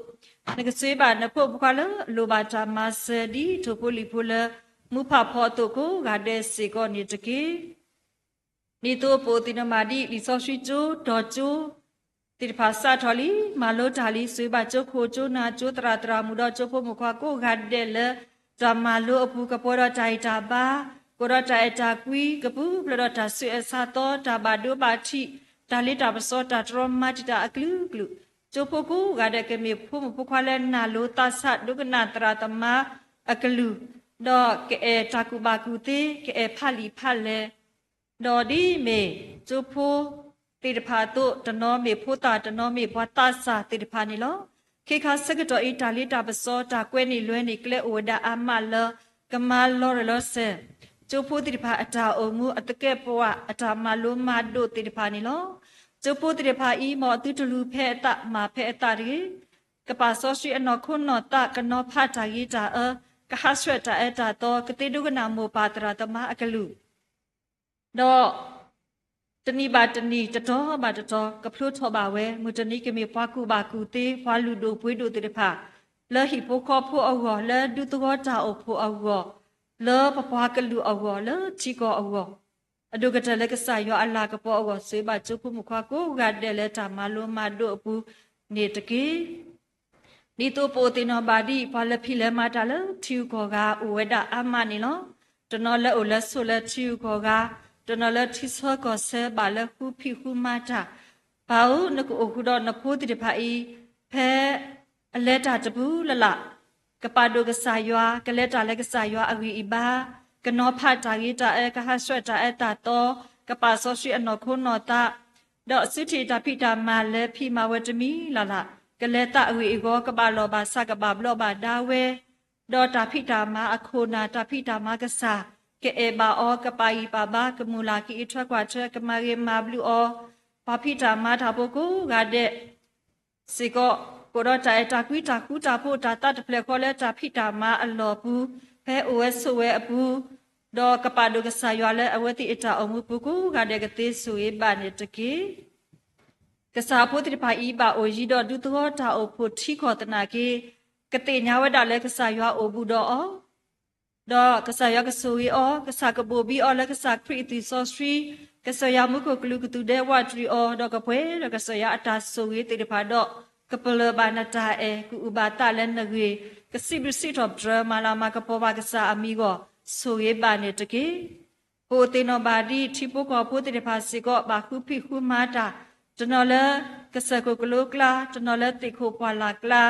နကဆိၣ်ဂ့ၤဘၣ်နဖိမုၣ်ဖိခွါလၢအလိၣ်ဘၣ်တၢ်မၤစၢၤ ဒ်ထိၣ်ဖိလံၣ်ဖိလၢမူးဖးဖီအသိးကိးဂၤဒဲးစ့ၢ်ကီးန့ၣ်တက့ၢ်. ဒ်သိးပအိၣ်သ့ၣ်နီၣ်ဘၣ်ဒ် လံာ်စီဆှံကၠိ, ဒီးကၠိသ့ၣ်တဖၣ်စးထီၣ်လံ, မၤလိတၢ်လံ, ဆိၣ်ဂ့ၤဘၣ်ကၠိခိၣ်ကၠိနၢ်, ကၠိသရၣ်သရၣ်မုၣ်ဒီးကၠိဖိမုၣ်ခွါကိးဂၤဒဲးလၢ တၢ်မၤလိအပူၤ ကပှဲၤဒီးတၢ်ဟ့ၣ်တၢ်ဘါ, ကအိၣ်ဒီးတၢ်အဲၣ်တၢ်ကွံ, ကပူၤဖျဲးဒီးတၢ်ဆူးအၢဆါသီ, တၢ်ဘၣ်ဒိဘၣ်ထံး, တၢ်လ့တၢ်ပစီ, တၢ်တြီမၤတံာ်တာ်အကလုာ်ကလုာ်, ကၠိဖိကိးဂၤဒဲးကမ့ၢ်ဖိမုၣ်ဖိခွါလၢနၢ်လိသးဆး ဒိကနၣ်သရၣ်သမါအကလုၢ်, ဒီးကအဲၣ်တၢ်ကူၣ်ဘၣ်ကူၣ်သ့, ကအဲၣ်ဖးလံာ်ဖးလဲၢ်, ဒီးဒ်မ့ၢ်ကၠိဖိသ့ၣ်တဖၣ်အသိး, တနီၤမ့ၢ်ဖိသၣ်, တနီၤမ့ၢ်ပှၤသးစၢ်သ့ၣ်တဖၣ်န့ၣ်လီၤ. ခဲခါဆၢကတီၢ်အံၤ တၢ်လ့တၢ်ပစီ, တၢ်ကွဲန့ၢ်လွဲန့ၢ်ကျဲအိၣ်ဝဲဒၣ်အါမးလၢ ကမၤလီၤရၢၢ်လီၤစၢၤ ကၠိဖိသ့ၣ်တဖၣ်အတၢ်အိၣ်မူ, အသကဲးပဝး, အတၢ်မၤလိမၤဒိးသ့ၣ်တဖၣ်န့ၣ်လီၤ. ကၠိဖိသ့ၣ်တဖၣ်အံၤ မ်အသုတလူၤဖဲအသး, မၤဖဲအသးတဂ့ၤ. ကပာ်စီဆှံအနီၢ်ခိနီၢ်သး, ကနီၤဖးတၢ်ဂ့ၤတၢ်အၢ, ကဟးဆှဲးတၢ်အၢတၢ်သီ, ကသ့ဒိကနၣ်မိၢ်ပၢ်သရၣ်သမါအကလုၢ်, ဒီးတနံၤဘၣ်တနံၤ, တတီၤဘၣ်တတီၤ, ကဖျိထီၣ်ဘၣ်ဝဲ, မုၢ်တနံၤကမ့ၢ်ပှၤကူၣ်ဘၣ်ကူၣ်သ့, ပှၤလုၢ်ဒိၣ်ပှ့ၤဒိၣ်သ့ၣ်တဖၣ်, လၢဟံၣ်ဖိဃီဖိအဂီၢ်, လၢဒူသဝီတၢ်အိၣ်ဖှိၣ်အဂီၢ်, လၢပပှၤကလုာ်အဂီၢ်, လၢထံကီၢ်အဂီၢ်, အဒိၣ်ကတၢၢ်လၢကစၢ်ယွၤအလၤကပီၤအဂီၢ်, ဆိၣ်ဂ့ၤဘၣ်ကၠိဖိမုၣ်ခွါကိးဂၤဒဲးလၢတၢ်မၤလိမၤဒိးအပူၤန့ၣ်တက့ၢ်. ဒ်သိးပအိၣ်သ့ၣ်နီၣ်ဘၣ်ဒ်အံၤ, ပှၤလဲၤဖံးလဲၤမၤတၢ်လၢထံဂုၤကီၢ်ဂၤအိၣ်ဝဲဒၣ်အါမးန့ၣ်လီၤ. တနီၤလၢအိၣ်လၢဆိးလၢထံဂုၤကီၢ်ဂၤ, တနီၤလၢထံဆၢကီၢ်ဆၢဘၣ်လၢဃုဖံးဃုမၤတၢ်, ပၢ်ဧၢ, နကအိၣ်ဃုာ်ဒီးနဖိသ့ၣ်တဖၣ်အံၤ ဖဲအလဲၤတၢ်တပူၤလၢ်လၢ်, ကပာ်ဒိၣ်ကစၢ်ယွၤ, ကလဲၤတၢ်လၢကစၢ်ယွၤအဂံၢ်အဘါ, ကနီၤဖးတၢ်ဂ့ၤတၢ်အၢ, ကဟးဆှဲးတၢ်အၢတၢ်သီ, ကပာ်စီဆှံအနီၢ်ခိနီၢ်သး, ဒီးစုထံၣ်တၢ်ဖံးတၢ်မၤလၢဖံးမၤဝဲတမံၤလၢ်လၢ်, ကလဲၤသးအဂ့ၢ်အဂီၢ်, ကဘၣ်လီၢ်ဘၣ်စး, ကဘၣ်ဘျီးဘၣ်ဒါဝဲ, ဒီးတၢ်ဖံးတၢ်မၤအခိၣ်နၢ်, တၢ်ဖံးတၢ်မၤကစၢ်, ကအဲၣ်ဘၣ်အီၤ, ကပာ်ဂံၢ်ပာ်ဘါ, ကမုာ်လၤကအံးထွဲကွၢ်ထွဲ, ကမၤဂ့ၤမၤဘျုးအီၤ, ပှၤဖံးတၢ်မၤတၢ်ဖိကိးဂၤဒဲး စ့ၢ်ကီး, ကအိၣ်ဒီးတၢ်အဲၣ်တၢ်ကွံ, တၢ်ဃူတၢ်ဖိး, တၢ်သးတဖျၢၣ်ဃီလၢတၢ်ဖံးတၢ်မၤအလီၢ်ပူၤ, ဖဲအိၣ်ဝဲဆိးဝဲအပူၤ, ဒီးကပာ်ဒိၣ်ကစၢ်ယွၤလၢအဝဲသ့ၣ်အတၢ်အိၣ်မူပူၤကိးဂၤဒဲးကသ့ဆိၣ်ဂ့ၤဘၣ်န့ၣ်တက့ၢ်. ကစၢ်အဖိသ့ၣ်တဖၣ်အံၤဘၣ်အိၣ်ယံၤဒီးဒူသဝီတၢ်အိၣ်ဖှိၣ်ထံကီၢ်သနာ်က့, ကသ့ၣ်ညါဝဲဒၣ်လၢကစၢ်ယွၤအိၣ်ဘူးဒီးအီၤ, ဒီးကစၢ်ယွၤကဆိၣ်ဂ့ၤအီၤ, ကစၢ်ကဘိၣ်ဘံအီၤလၢကစၢ်ခရံာ်အသွံၣ်စီဆှံ, ကစၢ်ယွၤမူခိၣ်ကလူးကသူဒဲဝးတရံးအီၤ, ဒီးကပှဲၤဒီးကစၢ်ယွၤအတၢ်ဆိၣ်ဂ့ၤသ့ၣ်တဖၣ်ဒီး, ကပလၢၢ်ဘၣ်နတၢ်အဲၣ်, ကအုၣ်ဘၣ်သးလၢနဂ့ၢ်, ကစံးဘျုးစံးထီၣ်ပတြၢၤ မၤလၤမၤကပီၤဘၣ်ကစၢ်အမံၤအဂီၢ်, ဆိၣ်ဂ့ၤဘၣ်န့ၣ်တက့ၢ်. ပအိၣ်သ့ၣ်နီၣ်ဘၣ်ဒ်ထံဖိကီၢ်ဖိသ့ၣ်တဖၣ်စ့ၢ်ကီး ဘၣ်ဃုဖံးဃုမၤတၢ်, တနီၤလၢကစၢၢ်ခိၣ်ကလိကျါ, တနီၤလၢသ့ၣ်ခိၣ်ပှၢ်လၢ်ကျါ,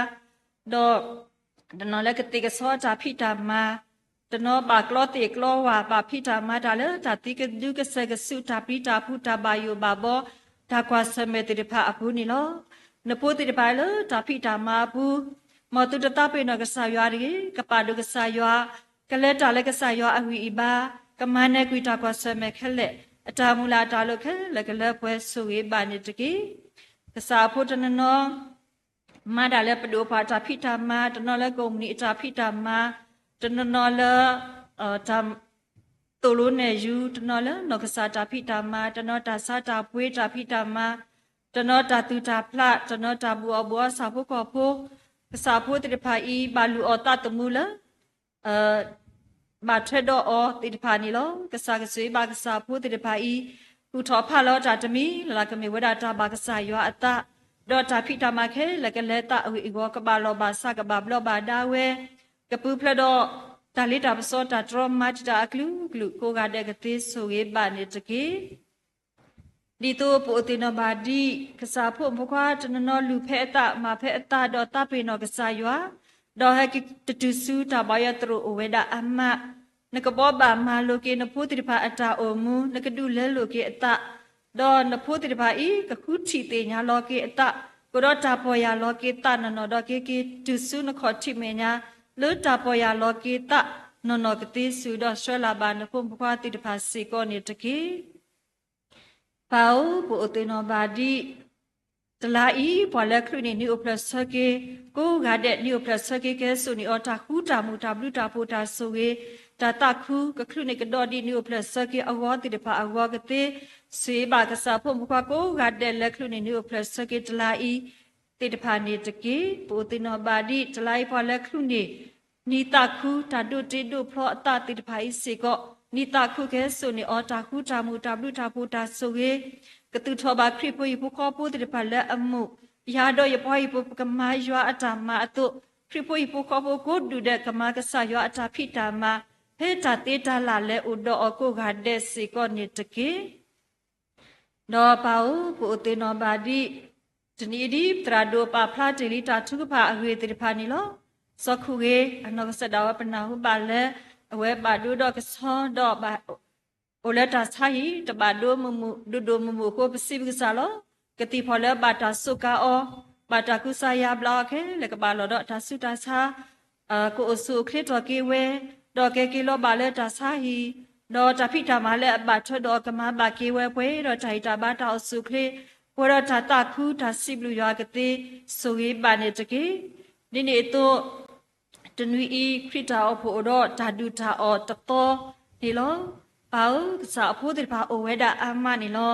ဒီးတနီၤလၢကသ့ၣ်ကဆီတၢ်ဖံးတၢ်မၤ, တနီၤဘၣ်ကျီသ့ၣ်ကျီဝၢ်, ဘၣ်ဖံးတၢ်မၤတၢ်လၢတၢ်သံကဒုကစၢၢ်ကစုး, တၢ်ပျံၤတၢ်ဖုး, တၢ်ဘၣ်ယိၣ်ဘၣ်ဘီ, တၢ်ကွၢ်ဆၢၣ်မဲာ်သ့ၣ်တဖၣ်အပူၤန့ၣ်လီၤ. နဖိသ့ၣ်တဖၣ်လၢတၢ်ဖံးတၢ်မၤအပူၤ, မ်သုတသးပ့ၤနီၣ်ကစၢ်ယွၤတဂ့ၤ, ကပာ်ဒိၣ်ကစၢ်ယွၤ, ကလဲၤတၢ်လၢကစၢ်ယွၤအဂံၢ်အဘါ, ကမၤနၢၤကွံာ်တၢ်ကွၢ်ဆၢၣ်မဲာ်ခဲလၢာ်, အတၢ်မုၢ်လၢ်အတၢ်လိၤခဲလၢာ်ကလၢပှဲၤ, ဆိၣ်ဂ့ၤဘၣ်န့ၣ်တက့ၢ်. ကစၢ်အဖိတနီၤနီၤ မၤဒၣ်လၢပဒိၣ်ပှၤအတၢ်ဖံးတၢ်မၤ, တနီၤလၢကုမ္ပဏီအတၢ်ဖံးတၢ်မၤ, တနီၤနီၤလၢ တၢ်သိၣ်လိနဲၣ်ယူၤ, တနီၤလၢနီၢ်ကစၢ်တၢ်ဖံးတၢ်မၤ, တနီၤတၢ်ဆါတၢ်ပှ့ၤတၢ်ဖံးတၢ်မၤ, တနီၤတၢ်သူၣ်တၢ်ဖျး, တနီၤတၢ်ဘူၣ်အီၣ်ဘူၣ်အီကစၢ်ဖိကီၢ်ဖိ, ကစၢ်ဖိသ့ၣ်တဖၣ်အံၤ ဘၣ်လုၢ်အီၣ်သးသမူလၢ ဘၣ်ထွဲဒီးအီၤသ့ၣ်တဖၣ်န့ၣ်လီၤ. ကစၢ်ကဆိၣ်ဂ့ၤဘၣ်ကစၢ်ဖိသ့ၣ်တဖၣ်အံၤ, ကူၣ်ထီၣ်ဖးလီၤတၢ်တမံၤလၢ်လၢ် ကမ့ၢ်ဝဲဒၣ်တၢ်ဘၣ်ကစၢ်ယွၤအသး, ဒီးတၢ်ဖံးတၢ်မၤခဲလၢာ်ကလဲၤသးအဂ့ၢ်အဂီၢ် ကဘၣ်လီၢ်ဘၣ်စး ကဘၣ်ဘျီးဘၣ်ဒါဝဲ, ကပူၤဖျဲးဒီး တၢ်လ့တၢ်ပစီ တၢ်တြီမၤတံာ်တာ်အကလုာ်ကလုာ် ကိးဂၤဒဲးကသ့ဆိၣ်ဂ့ၤဘၣ်န့ၣ်တက့ၢ်. ဒ်သိးပအိၣ်သ့ၣ်နီၣ်ဘၣ်ဒ် ကစၢ်ဖိမုၣ်ဖိခွါတနီၤနီၤ လုၢ်ဖဲအသး မၤဖဲအသး ဒီးသးပ့ၤနီၣ်ကစၢ်ယွၤ, ဒီးဟဲက့ၤတတုၤဆူတၢ်ဘၣ်ယွၤသရိာ်အိၣ်ဝဲဒၣ်အမါ, နကဘိးဘၣ်မၤလိာ်က့ၤနဖိသ့ၣ်တဖၣ်အတၢ်အိၣ်မူ, နကဒုးလဲလိာ်က့ၤအသး, ဒီးနဖိသ့ၣ်တဖၣ်အံၤ ကဃုထံၣ်သ့ၣ်ညါလီၤက့ၤအသး, ကဒီးတၢ်ပီၢ်ယၢ်လီၤက့ၤသးနီၢ်နီၢ် ဒီးက့ၤက့ၤတုၤဆူနခီၣ်ထံးမဲာ်ညါ လၢတၢ်ပီၢ်ယၢ်လီၤက့ၤသးနီၢ်နီၢ်ကသ့ ဆူဒီးဆှၢလၢ်ဘၣ်နဖိမုၣ်ဖိခွါသ့ၣ်တဖၣ်စ့ၢ်ကီးန့ၣ်တက့ၢ်. ပၢ်ဧၢ, ပအိၣ်သ့ၣ်နီၣ်ဘၣ်ဒ် တလါအံၤ ပှၤလၢချုးန့ၣ် နံၤအိၣ်ဖျဲၣ်ဆၢက့ၤ, ကိးဂၤဒဲး နံၤအိၣ်ဖျဲၣ်ဆၢက့ၤ ကဟဲစိာ်န့ၢ်အီၤ တၢ်ဃူတၢ်မုာ် တၢ်ဘျုးတၢ်ဖှိၣ် တၢ်ဆိၣ်ဂ့ၤ, တၢ်သးခု, ကချုးန့ၣ်ကဒီးဒ် နံၤအိၣ်ဖျဲၣ်ဆၢက့ၤအဂီၢ်သ့ၣ်တဖၣ်အဂီၢ်ကသ့, ဆိၣ်ဂ့ၤဘၣ်ကစၢ်ဖိမုၣ်ဖိခွါကိးဂၤဒဲးလၢချုးန့ၣ် နံၤအိၣ်ဖျဲၣ်ဆၢက့ၤတလါအံၤ သ့ၣ်တဖၣ်န့ၣ်တက့ၢ်. ပအိၣ်သ့ၣ်နီၣ်ဘၣ်ဒ် တလါအံၤ ပှၤလၢချုးန့ၣ် နံၤသးခု တၢ်ဒိးတ့ဒိးဖျီအသးသ့ၣ်တဖၣ်အံၤစ့ၢ်ကီး နံၤသးခုကဟဲစိာ်န့ၢ်အီၤ တၢ်ဃူတၢ်မုာ် တၢ်ဘျုးတၢ်ဖှိၣ် တၢ်ဆိၣ်ဂ့ၤ, ကသူၣ်ထီၣ်ဘၣ်ခရံာ်ဖိဟံၣ်ဖိဃီဖိသ့ၣ်တဖၣ်လၢအမူး, ယၤဒီးယပှၤဟံၣ်ဖိ ပကမၤယွၤအတၢ်မၤအသိး, ခရံာ်ဖိဟံၣ်ဖိဃီဖိကိးဒူၣ်ဒဲး ကမၤကစၢ်ယွၤအတၢ်ဖံးတၢ်မၤ ဖဲတၢ်သ့တၢ်လၢ်လၢအိၣ်ဒီးအီၤကိးဂၤဒဲးစ့ၢ်ကီးန့ၣ်တက့ၢ်. ဒီးပၢ်ဧၢ, ပအိၣ်သ့ၣ်နီၣ်ဘၣ်ဒ် တနံၤအံၤဒ် ပသရၣ်ဒိၣ်ပာ်ဖျါတ့ၢ်လံတၢ်ထုကဖၣ်အဂ့ၢ်သ့ၣ်တဖၣ်န့ၣ်လီၤ. စီၤခိၣ်ဂ့ၤ အနီၢ်ကစၢ်ဒၣ်ဝဲ ပနၢ်ဟူဘၣ်လၢ အဝဲဘၣ်ဒိဒီးကဆီဒီး အိၣ်လၢတၢ်ဆါဟံၣ် တဘၣ်ဒိမုာ်မုာ်ဒိၣ်ဒိၣ်မုၢ်မုာ်အဃိ ပစံးပကစၢ်လီၤ. ကသံၣ်ဖီၣ်လၢဘၣ်တၢ်စူးကါအီၤ, ဘၣ်တၢ်ကူစါယါဘျါအီၤခဲလၢာ် ကဘၣ်လီၤဒီးတၢ်ဆူးတၢ်ဆါ ကအိၣ်ဆူၣ်အိၣ်ချ့ထီၣ်က့ၤဝဲ, ဒီးကဲက့ၤလီၤဘၣ်လၢတၢ်ဆါဟံၣ်, ဒီးတၢ်ဖံးတၢ်မၤလၢအဘၣ်ထွဲဒီးအီၤ ကမၤဘၣ်က့ၤဝဲ ပှဲၤဒီးတၢ်ဟ့ၣ်တၢ်ဘါ တၢ်အိၣ်ဆူၣ်အိၣ်ချ့, ပှဲၤဒီးတၢ်သးခုတၢ်စံးဘျုးယွၤကသ့ ဆိၣ်ဂ့ၤဘၣ်န့ၣ်တက့ၢ်. ဒ်န့ၣ်အသိး တနွံအံၤ ခရံာ်တၢ်အိၣ်ဖှိၣ်အိၣ်ဒီးတၢ်ဒုၣ်တၢ်အီၣ်တသီန့ၣ်လီၤ. ပၢ်ဧၢ, ကစၢ်အဖိသ့ၣ်တဖၣ်အိၣ်ဝဲဒၣ်အါမးန့ၣ်လီၤ.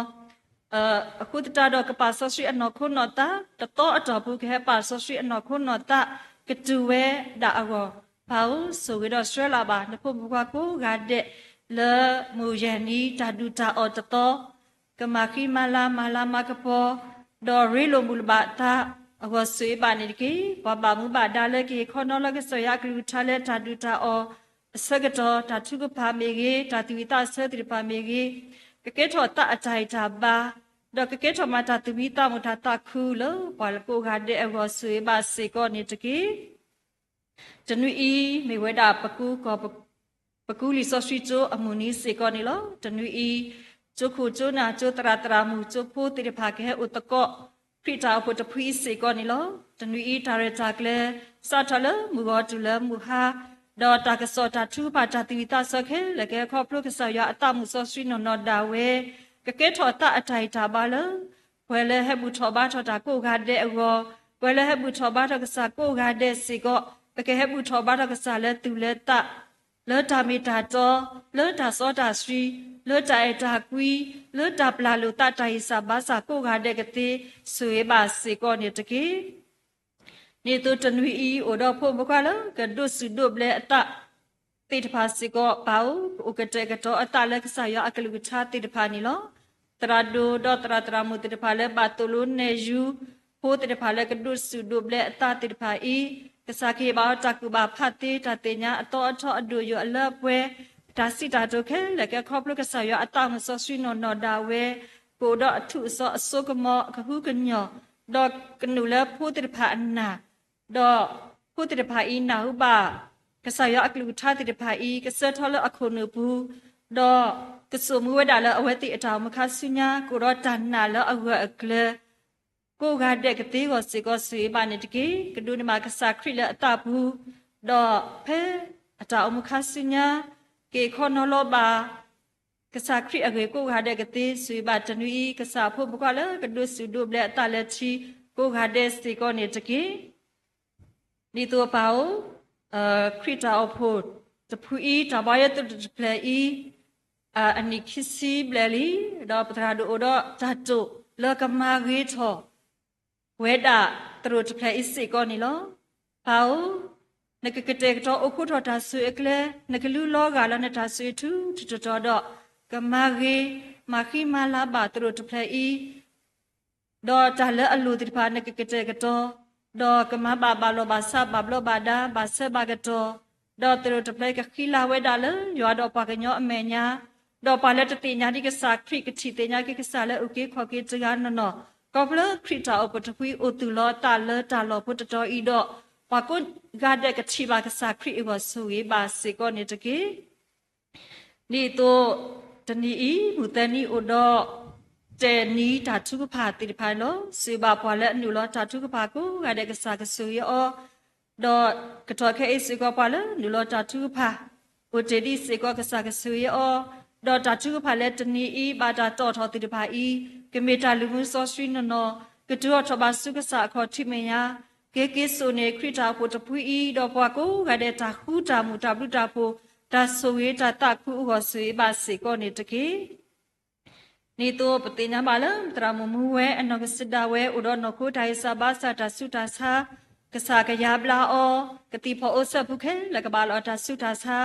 အဃိသတးဒီး ကပာ်စီဆှံအနီၢ်ခိနီၢ်သး တသီအတီၢ်ပူၤ ကဟဲပာ်စီဆှံအနီၢ်ခိနီၢ်သး ကတုၤဝဲဒၣ်အဂီၢ်, ပၢ်ဧၢ, ဆိၣ်ဂ့ၤဒီးဆှၢလၢ်ဘၣ် နဖိမုၣ်ဖိခွါကိးဂၤဒဲး လၢမုၢ်ယဲၢ်နံၤ တၢ်ဒုၣ်တၢ်အီၣ်တသီ ကမၤဃံမၤလၤ မၤလၤမၤကပီၤ ဒီးရ့လိာ်မုာ်လၢၤဘၣ်အသးအဂီၢ် ဆိၣ်ဂ့ၤဘၣ်န့ၣ်တက့ၢ်. ပှၤဘၣ်မူဘၣ်ဒါလၢကဟ့ၣ်ခီနီၤလီၤကစၢ်ယွၤအကလုၢ်ကထါလၢတၢ်ဒုၣ်တၢ်အီၣ်အဆၢကတီၢ် တၢ်ထုကဖၣ်မ့ၢ်ဂ့ၤ, တၢ်သးဝံၣ်သးဆၢသ့ၣ်တဖၣ်မ့ၢ်ဂ့ၤ, ကကဲထီၣ်သးအတၢ်ဟ့ၣ်တၢ်ဘါ, ဒီးကကဲထီၣ်မးတၢ်သူၣ်မံသးမုာ် တၢ်သးခုလၢပှၤကိးဂၤဒဲးအဂီၢ် ဆိၣ်ဂ့ၤဘၣ်စ့ၢ်ကီးန့ၣ်တက့ၢ်. တနွံအံၤ မ့ၢ်ဝဲဒၣ် ပကူလံာ်စီဆှံကၠိအမုၢ်နံၤစ့ၢ်ကီးန့ၣ်လီၤ. တနွံအံၤ ကၠိခိၣ်ကၠိနၢ် ကၠိသရၣ်သရၣ်မုၣ် ကၠိဖိသ့ၣ်တဖၣ် ကဟဲအိၣ်သကိး ခရံာ်တၢ်အိၣ်ဖှိၣ်တဖုအံၤစ့ၢ်ကီးန့ၣ်လီၤ. တနွံအံၤ တၢ်ရဲၣ်တၢ်ကျဲၤ စးထီၣ်လၢမုၢ်ဂီၤတုၤလၢမုၢ်ဟါ, ဒီးတၢ်ကစီၣ်တၢ်ထုကဖၣ် တၢ်သးဝံၣ်သးဆၢခဲလၢာ် ကဟဲခီဖျိကစၢ်ယွၤအသးမုာ်စီဆှံနီၢ်နီၢ်ဒၣ်ဝဲ ကကဲထီၣ်သးအတၢ်ဟ့ၣ်တၢ်ဘါလၢ ပှၤလၢဟဲဘူၣ်ထီၣ်ဘါထီၣ်တၢ်ကိးဂၤဒဲးအဂီၢ်, ပှၤလၢဟဲဘူၣ်ထီၣ်ဘါထီၣ်ကစၢ်ကိးဂၤဒဲးစ့ၢ်ကီး, ပကဟဲဘူၣ်ထီၣ်ဘါထီၣ်ကစၢ်လၢသူၣ်လၢသး, လၢတၢ်မ့ၢ်တၢ်တီ, လၢတၢ်စီတၢ်ဆှံ, လၢတၢ်အဲၣ်တၢ်ကွံ, လၢတၢ်ပျၢ်လိာ်သး တၢ်ဟ့ၣ်စၢ်ဘါစၢ်ကိးဂၤဒဲးကသ့ ဆိၣ်ဂ့ၤဘၣ်စ့ၢ်ကီးန့ၣ်တက့ၢ်. ဒ်သိးတနွံအံၤ အိၣ်ဒီးဖိမုၣ်ဖိခွါလၢ ကဒိးဆူၣ်ဒိးဘျဲးအသးသ့ၣ်တဖၣ်စ့ၢ်ကီး ပၢ်ဧၢ, ပအိၣ်ကတဲာ်ကတီၤအသးလၢကစၢ်ယွၤအကလုၢ်ကထါသ့ၣ်တဖၣ်န့ၣ်လီၤ. သရၣ်ဒိၣ်ဒီးသရၣ်သရၣ်မုၣ်သ့ၣ်တဖၣ်လၢ ဘၣ်သိၣ်လိနဲၣ်ယူၤ ဖိသ့ၣ်တဖၣ်လၢကဒိးဆူၣ်ဒိးဘျဲးအသးသ့ၣ်တဖၣ်အံၤ, ကစၢ်ကဟ့ၣ်ဘၣ်အီၤတၢ်ကူၣ်ဘၣ်ဖးသ့ တၢ်သ့ၣ်ညါအသီအထီအဒိၣ်ယိာ်အလၢအပှဲၤ, တၢ်စံးတၢ်ကတိၤခဲလၢာ် ကဟဲခီဖျိကစၢ်ယွၤအသးမုာ်စီဆှံနီၢ်နီၢ်ဒၣ်ဝဲ, ကအိၣ်ဒီးအထူးအစီၤအစိကမီၤ အကဟုကညီၢ်, ဒီးကနုာ်လၢဖိသ့ၣ်တဖၣ်အနၢ်, ဒီးဖိသ့ၣ်တဖၣ်အံၤ နၢ်ဟူဘၣ် ကစၢ်ယွၤအကလုၢ်ကထါသ့ၣ်တဖၣ်အံၤ ကဆၢထီၣ်လၢအခိၣ်နူာ်ပူၤ, ဒီးကစိာ်မူဝဲဒၣ်လၢအဝဲသ့ၣ်အတၢ်အိၣ်မူခါဆူညါ ကအိၣ်ဒီးတၢ်နာ်လၢအဂၢၢ်အကျၢၤ ကိးဂၤဒဲးကသ့အဂီၢ်စ့ၢ်ကီး ဆိၣ်ဂ့ၤဘၣ်န့ၣ်တက့ၢ်. ကဒိးန့ၢ်ဘၣ်ကစၢ်ခရံာ်လၢအသးပူၤ, ဒီးဖဲအတၢ်အိၣ်မူခါဆူညါ က့ၤခီနီၤလီၤဘၣ် ကစၢ်ခရံာ်အဂ့ၢ်ကိးဂၤဒဲးကသ့ ဆိၣ်ဂ့ၤဘၣ်တနွံအံၤ ကစၢ်အဖိမုၣ်ဖိခွါလၢကဒိးဆူၣ်ဒိးဘျဲးအသးလၢထံ ကိးဂၤဒဲးစ့ၢ်ကီးန့ၣ်တက့ၢ်. ဒ်သိးပၢ်ဧၢ, ခရံာ်တၢ်အိၣ်ဖှိၣ်တဖုအံၤ တၢ်ဘါယွၤသရိာ်တဖျၢၣ်အံၤ အနံၣ်ခံဆံဘျဲၣ်လံ, ဒီးပသရၣ်ဒိၣ်အိၣ်ဒီးတၢ်တိာ်လၢကမၤဂ့ၤထီၣ် ဝဲဒၣ်သရိာ်တဖျၢၣ်အံၤစ့ၢ်ကီးန့ၣ်လီၤ. ပၢ်ဧၢ, နကကတဲာ်ကတီၤအိၣ်ဃူထီၣ်တၢ်ဆိၣ်ဂ့ၤအကျဲ, နကလူလီၤဂာ်လၢနတၢ်ဆိၣ်ဂ့ၤထူထူတီတီဒီး ကမၤဂ့ၤ မၤဃံမၤလၤဘၣ်သရိာ်တဖျၢၣ်အံၤ ဒီးတၢ်လၢအလိၣ်သ့ၣ်တဖၣ် နကကတဲာ်ကတီၤ, ဒီးကမၤဘၣ်ဘၣ်လီၢ်ဘၣ်စး ဘၣ်ဘျီးဘၣ်ဒါ ဘၣ်ဆၢဘၣ်ကတီၢ်, ဒီးသရိာ်တဖျၢၣ်ကဃံလၤဝဲဒၣ်လၢယွၤဒီးပှၤကညီအမဲာ်ညါ, ဒီးပှၤလၢတသ့ၣ်ညါဒံးကစၢ်ခရံာ် ကထံၣ်သ့ၣ်ညါက့ၤကစၢ်လၢအုၣ်က့ၤခီၣ်က့ၤတဂၤနီၢ်နီၢ်, ခီဖျိခရံာ်တၢ်အိၣ်ဖှိၣ်တဖုအံၤ အိၣ်သူၣ်လီၤအသးလၢတၢ်လီၢ်ဖိတတီၤအံၤဒီး, ပှၤကိးဂၤဒဲးကထံၣ်ဘၣ်ကစၢ်ခရံာ်အဂီၢ် ဆိၣ်ဂ့ၤဘၣ်စ့ၢ်ကီးန့ၣ်တက့ၢ်. ဒ်သိးတနံၤအံၤ မုၢ်သၢနံၤအိၣ်ဒီး တဲာ်နံၤတၢ်ထုကဖၣ်သ့ၣ်တဖၣ်န့ၣ်လီၤ. စံးဘၣ်ပှၤလၢအနုာ်လီၤတၢ်ထုကဖၣ်ကိးဂၤဒဲး ကစၢ်ကဆိၣ်ဂ့ၤအီၤ, ဒီးကတီၢ်ခဲအံၤစ့ၢ်ကီး ပှၤလၢနုာ်လီၤတၢ်ထုကဖၣ် အိၣ်တ့ၢ်ဒံးစ့ၢ်ကီး ကစၢ်ကဆိၣ်ဂ့ၤအီၤ, ဒီးတၢ်ထုကဖၣ်လၢတနံၤအံၤ ဘၣ်တၢ်တီၣ်ထီၣ်သ့ၣ်တဖၣ်အံၤ ကမ့ၢ်တၢ်လုၢ်မူစီဆှံနီၢ်နီၢ်, ကတုၤအိၣ်ထီၣ်ဘၣ်ဆူကစၢ်အခီၣ်ထံးမဲာ်ညါ, က့ၤက့ၤစိာ်န့ၢ်ခရံာ်တၢ်အိၣ်ဖှိၣ်တဖုအံၤ ဒီးပှၤကိးဂၤဒဲးတၢ်ဃူတၢ်မုာ်တၢ်ဘျုးတၢ်ဖှိၣ် တၢ်ဆိၣ်ဂ့ၤတၢ်သးခုအဂီၢ် ဆိၣ်ဂ့ၤဘၣ်စ့ၢ်ကီးန့ၣ်တက့ၢ်. ဒ်သိးပသ့ၣ်ညါဘၣ်လၢ သရၣ်မုၣ်မူဝဲအနီၢ်ကစၢ်ဒၣ်ဝဲ အိၣ်ဒီးနီၢ်ခိတၢ်ဂံၢ်စၢ်ဘါစၢ်တၢ်ဆူးတၢ်ဆါ, ကစၢ်ကယါဘျါအီၤ, ကသံၣ်ဖီၣ်အိၣ်ဆၢဖုခဲလၢာ်ကဘၣ်လီၤအတၢ်ဆူးတၢ်ဆါ,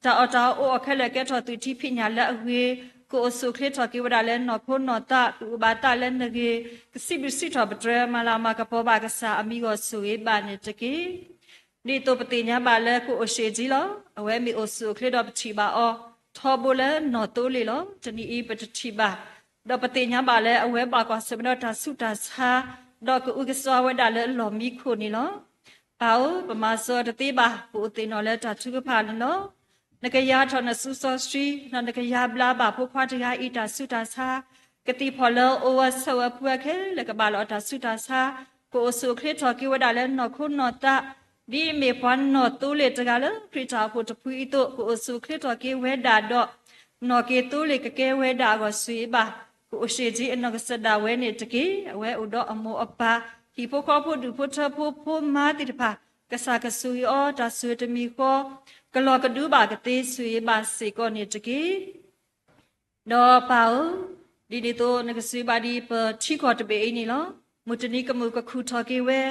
တၢ်အီၣ်တၢ်အီအိၣ်အီၤခဲလၢာ်ကဲထီၣ်သုးထံဖံးညၣ်လၢအဂ့ၤ, ကအိၣ်ဆူၣ်အိၣ်ချ့ထီၣ်က့ၤဝဲဒၣ်လၢနီၢ်ခိနီၢ်သး ကအုၣ်ဘၣ်သးလၢနဂ့ၤ, ကစံးဘျုးစံးထီၣ်ပတြၢၤ မၤလၤမၤကပီၤဘၣ်ကစၢ်အမံၤအဂီၢ် ဆိၣ်ဂ့ၤဘၣ်န့ၣ်တက့ၢ်. ဒ်သိးပသ့ၣ်ညါဘၣ်လၢကအိၣ်ရှ့ဒံလီၤ. အဝဲမ့ၢ်အိၣ်ဆူၣ်အိၣ်ချ့ဒီးပထံၣ်ဘၣ်အီၤ ထီဘိလၢနီၢ်သိလ့ၣ်လီၤ. တနံၤအံၤပတထံၣ်ဘၣ်, ဒီးပသ့ၣ်ညါဘၣ်လၢအဝဲဘၣ်ကွၢ်ဆၢၣ်မဲာ်ဒီးတၢ်ဆူးတၢ်ဆါ, ဒီးကအုကစွါဝဲဒၣ်လၢလီၢ်မံခိၣ်န့ၣ်လီၤ. ပၢ်ဧၢ, ပမၤစၢၤအီၤတသ့ဘၣ်, ပအိၣ်သ့ၣ်နီၣ်လၢတၢ်ထုကဖၣ်န့ၣ်လီၤ. နကယါထီၣ်နစုစီဆှံ, ဒီးနကယါဘျါဘၣ်ဖိခွါတဂၤအံၤတၢ်ဆူးတၢ်ဆါ, ကသံၣ်ဖီၣ်လၢအိၣ်ဝဲဆၢဝဲဖုဝဲခဲလၢာ်ကဘၣ်လီၤအတၢ်ဆူးတၢ်ဆါ, ကအိၣ်ဆူၣ်အိၣ်ချ့ထီၣ်က့ၤဝဲဒၣ်လၢနီၢ်ခိနီၢ်သး, ဒ်အမ့ၢ်ပှၤနီၢ်သိလ့ၣ်တဂၤလၢခရံာ်တၢ်အိၣ်ဖှိၣ်တဖုအံၤအသိး ကအိၣ်ဆူၣ်အိၣ်ချ့ထီၣ်က့ၤဝဲဒၣ်ဒီး နီၢ်က့ၤသိလ့ၣ်ကကဲဝဲဒၣ်အဂီၢ် ဆိၣ်ဂ့ၤဘၣ် ကအိၣ်ရှ့ဒံအနီၢ်ကစၢ်ဒၣ်ဝဲန့ၣ်တက့ၢ်. အဝဲအိၣ်ဒီးအမိၢ်အပၢ်, ဟံၣ်ဖိဃီဖိဒူၣ်ဖိထၢဖိဖိမါသ့ၣ်တဖၣ်, ကစၢ်ကဆိၣ်ဂ့ၤအီၤ တၢ်ဆိၣ်ဂ့ၤတမံၤဃီ ကလီၤကဒုဘၣ်ကသ့ ဆိၣ်ဂ့ၤဘၣ်စ့ၢ်ကီးန့ၣ်တက့ၢ်. ဒီးပၢ်ဧၢ, ဒ်န့ၣ်အသိးနကဆိၣ်ဂ့ၤဘၣ်ဒ်ပထံကီၢ်တဘ့ၣ်အံၤန့ၣ်လီၤ. မုၢ်တနံၤကမုာ်ကခုၣ်ထီၣ်က့ၤဝဲ,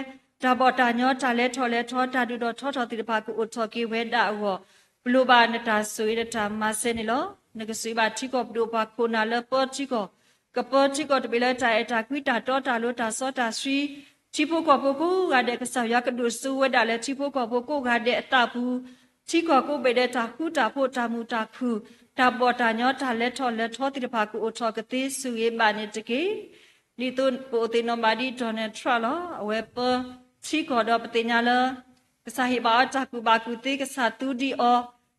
တၢ်ဘီၣ်တၢ်ညီ တၢ်လဲၤထီၣ်လဲၤထီ တၢ်ဒုးထီၣ်ထီထီၣ်သ့ၣ်တဖၣ် ကအိၣ်ထီၣ်က့ၤဝဲဒၣ်အဂီၢ်, ပလိၣ်ဘၣ်နတၢ်ဆိၣ်ဂ့ၤနတၢ်မၤစၢၤန့ၣ်လီၤ. နကဆိၣ်ဂ့ၤဘၣ်ထံကီၢ်ပဒိၣ်ပှၤခိၣ်နၢ်လၢပၢထံကီၢ်, ကပၢထံကီၢ်တဘ့ၣ်လၢတၢ်အဲၣ်တၢ်ကွံ တၢ်တီတၢ်လိၤ တၢ်စီတၢ်ဆှံ, ထံဖိကီၢ်ဖိကိးဂၤဒဲး ကစၢ်ယွၤကဒိၣ်စိဝဲဒၣ်လၢထံဖိကီၢ်ဖိကိးဂၤဒဲးအသးပူၤ, ထံကီၢ်ကိးဘ့ၣ်ဒဲးတၢ်ဃူတၢ်ဖိး တၢ်မုာ်တၢ်ခုၣ်, တၢ်ဘီၣ်တၢ်ညီ တၢ်လဲၤထီၣ်လဲၤထီသ့ၣ်တဖၣ် ကအိၣ်ထီၣ်ကသ့ ဆိၣ်ဂ့ၤဘၣ်န့ၣ်တက့ၢ်. ဒ်သိးပအိၣ်သ့ၣ်နီၣ်ဘၣ်ဒ် Donald Trump လီၤ. အဝဲပၢထံကီၢ်ဒီးပသ့ၣ်ညါလၢ ကစၢ်ဟ့ၣ်ဘၣ်အီၤတၢ်ကူၣ်ဘၣ်ကူၣ်သ့ ကစၢ်သူဒံးအီၤ,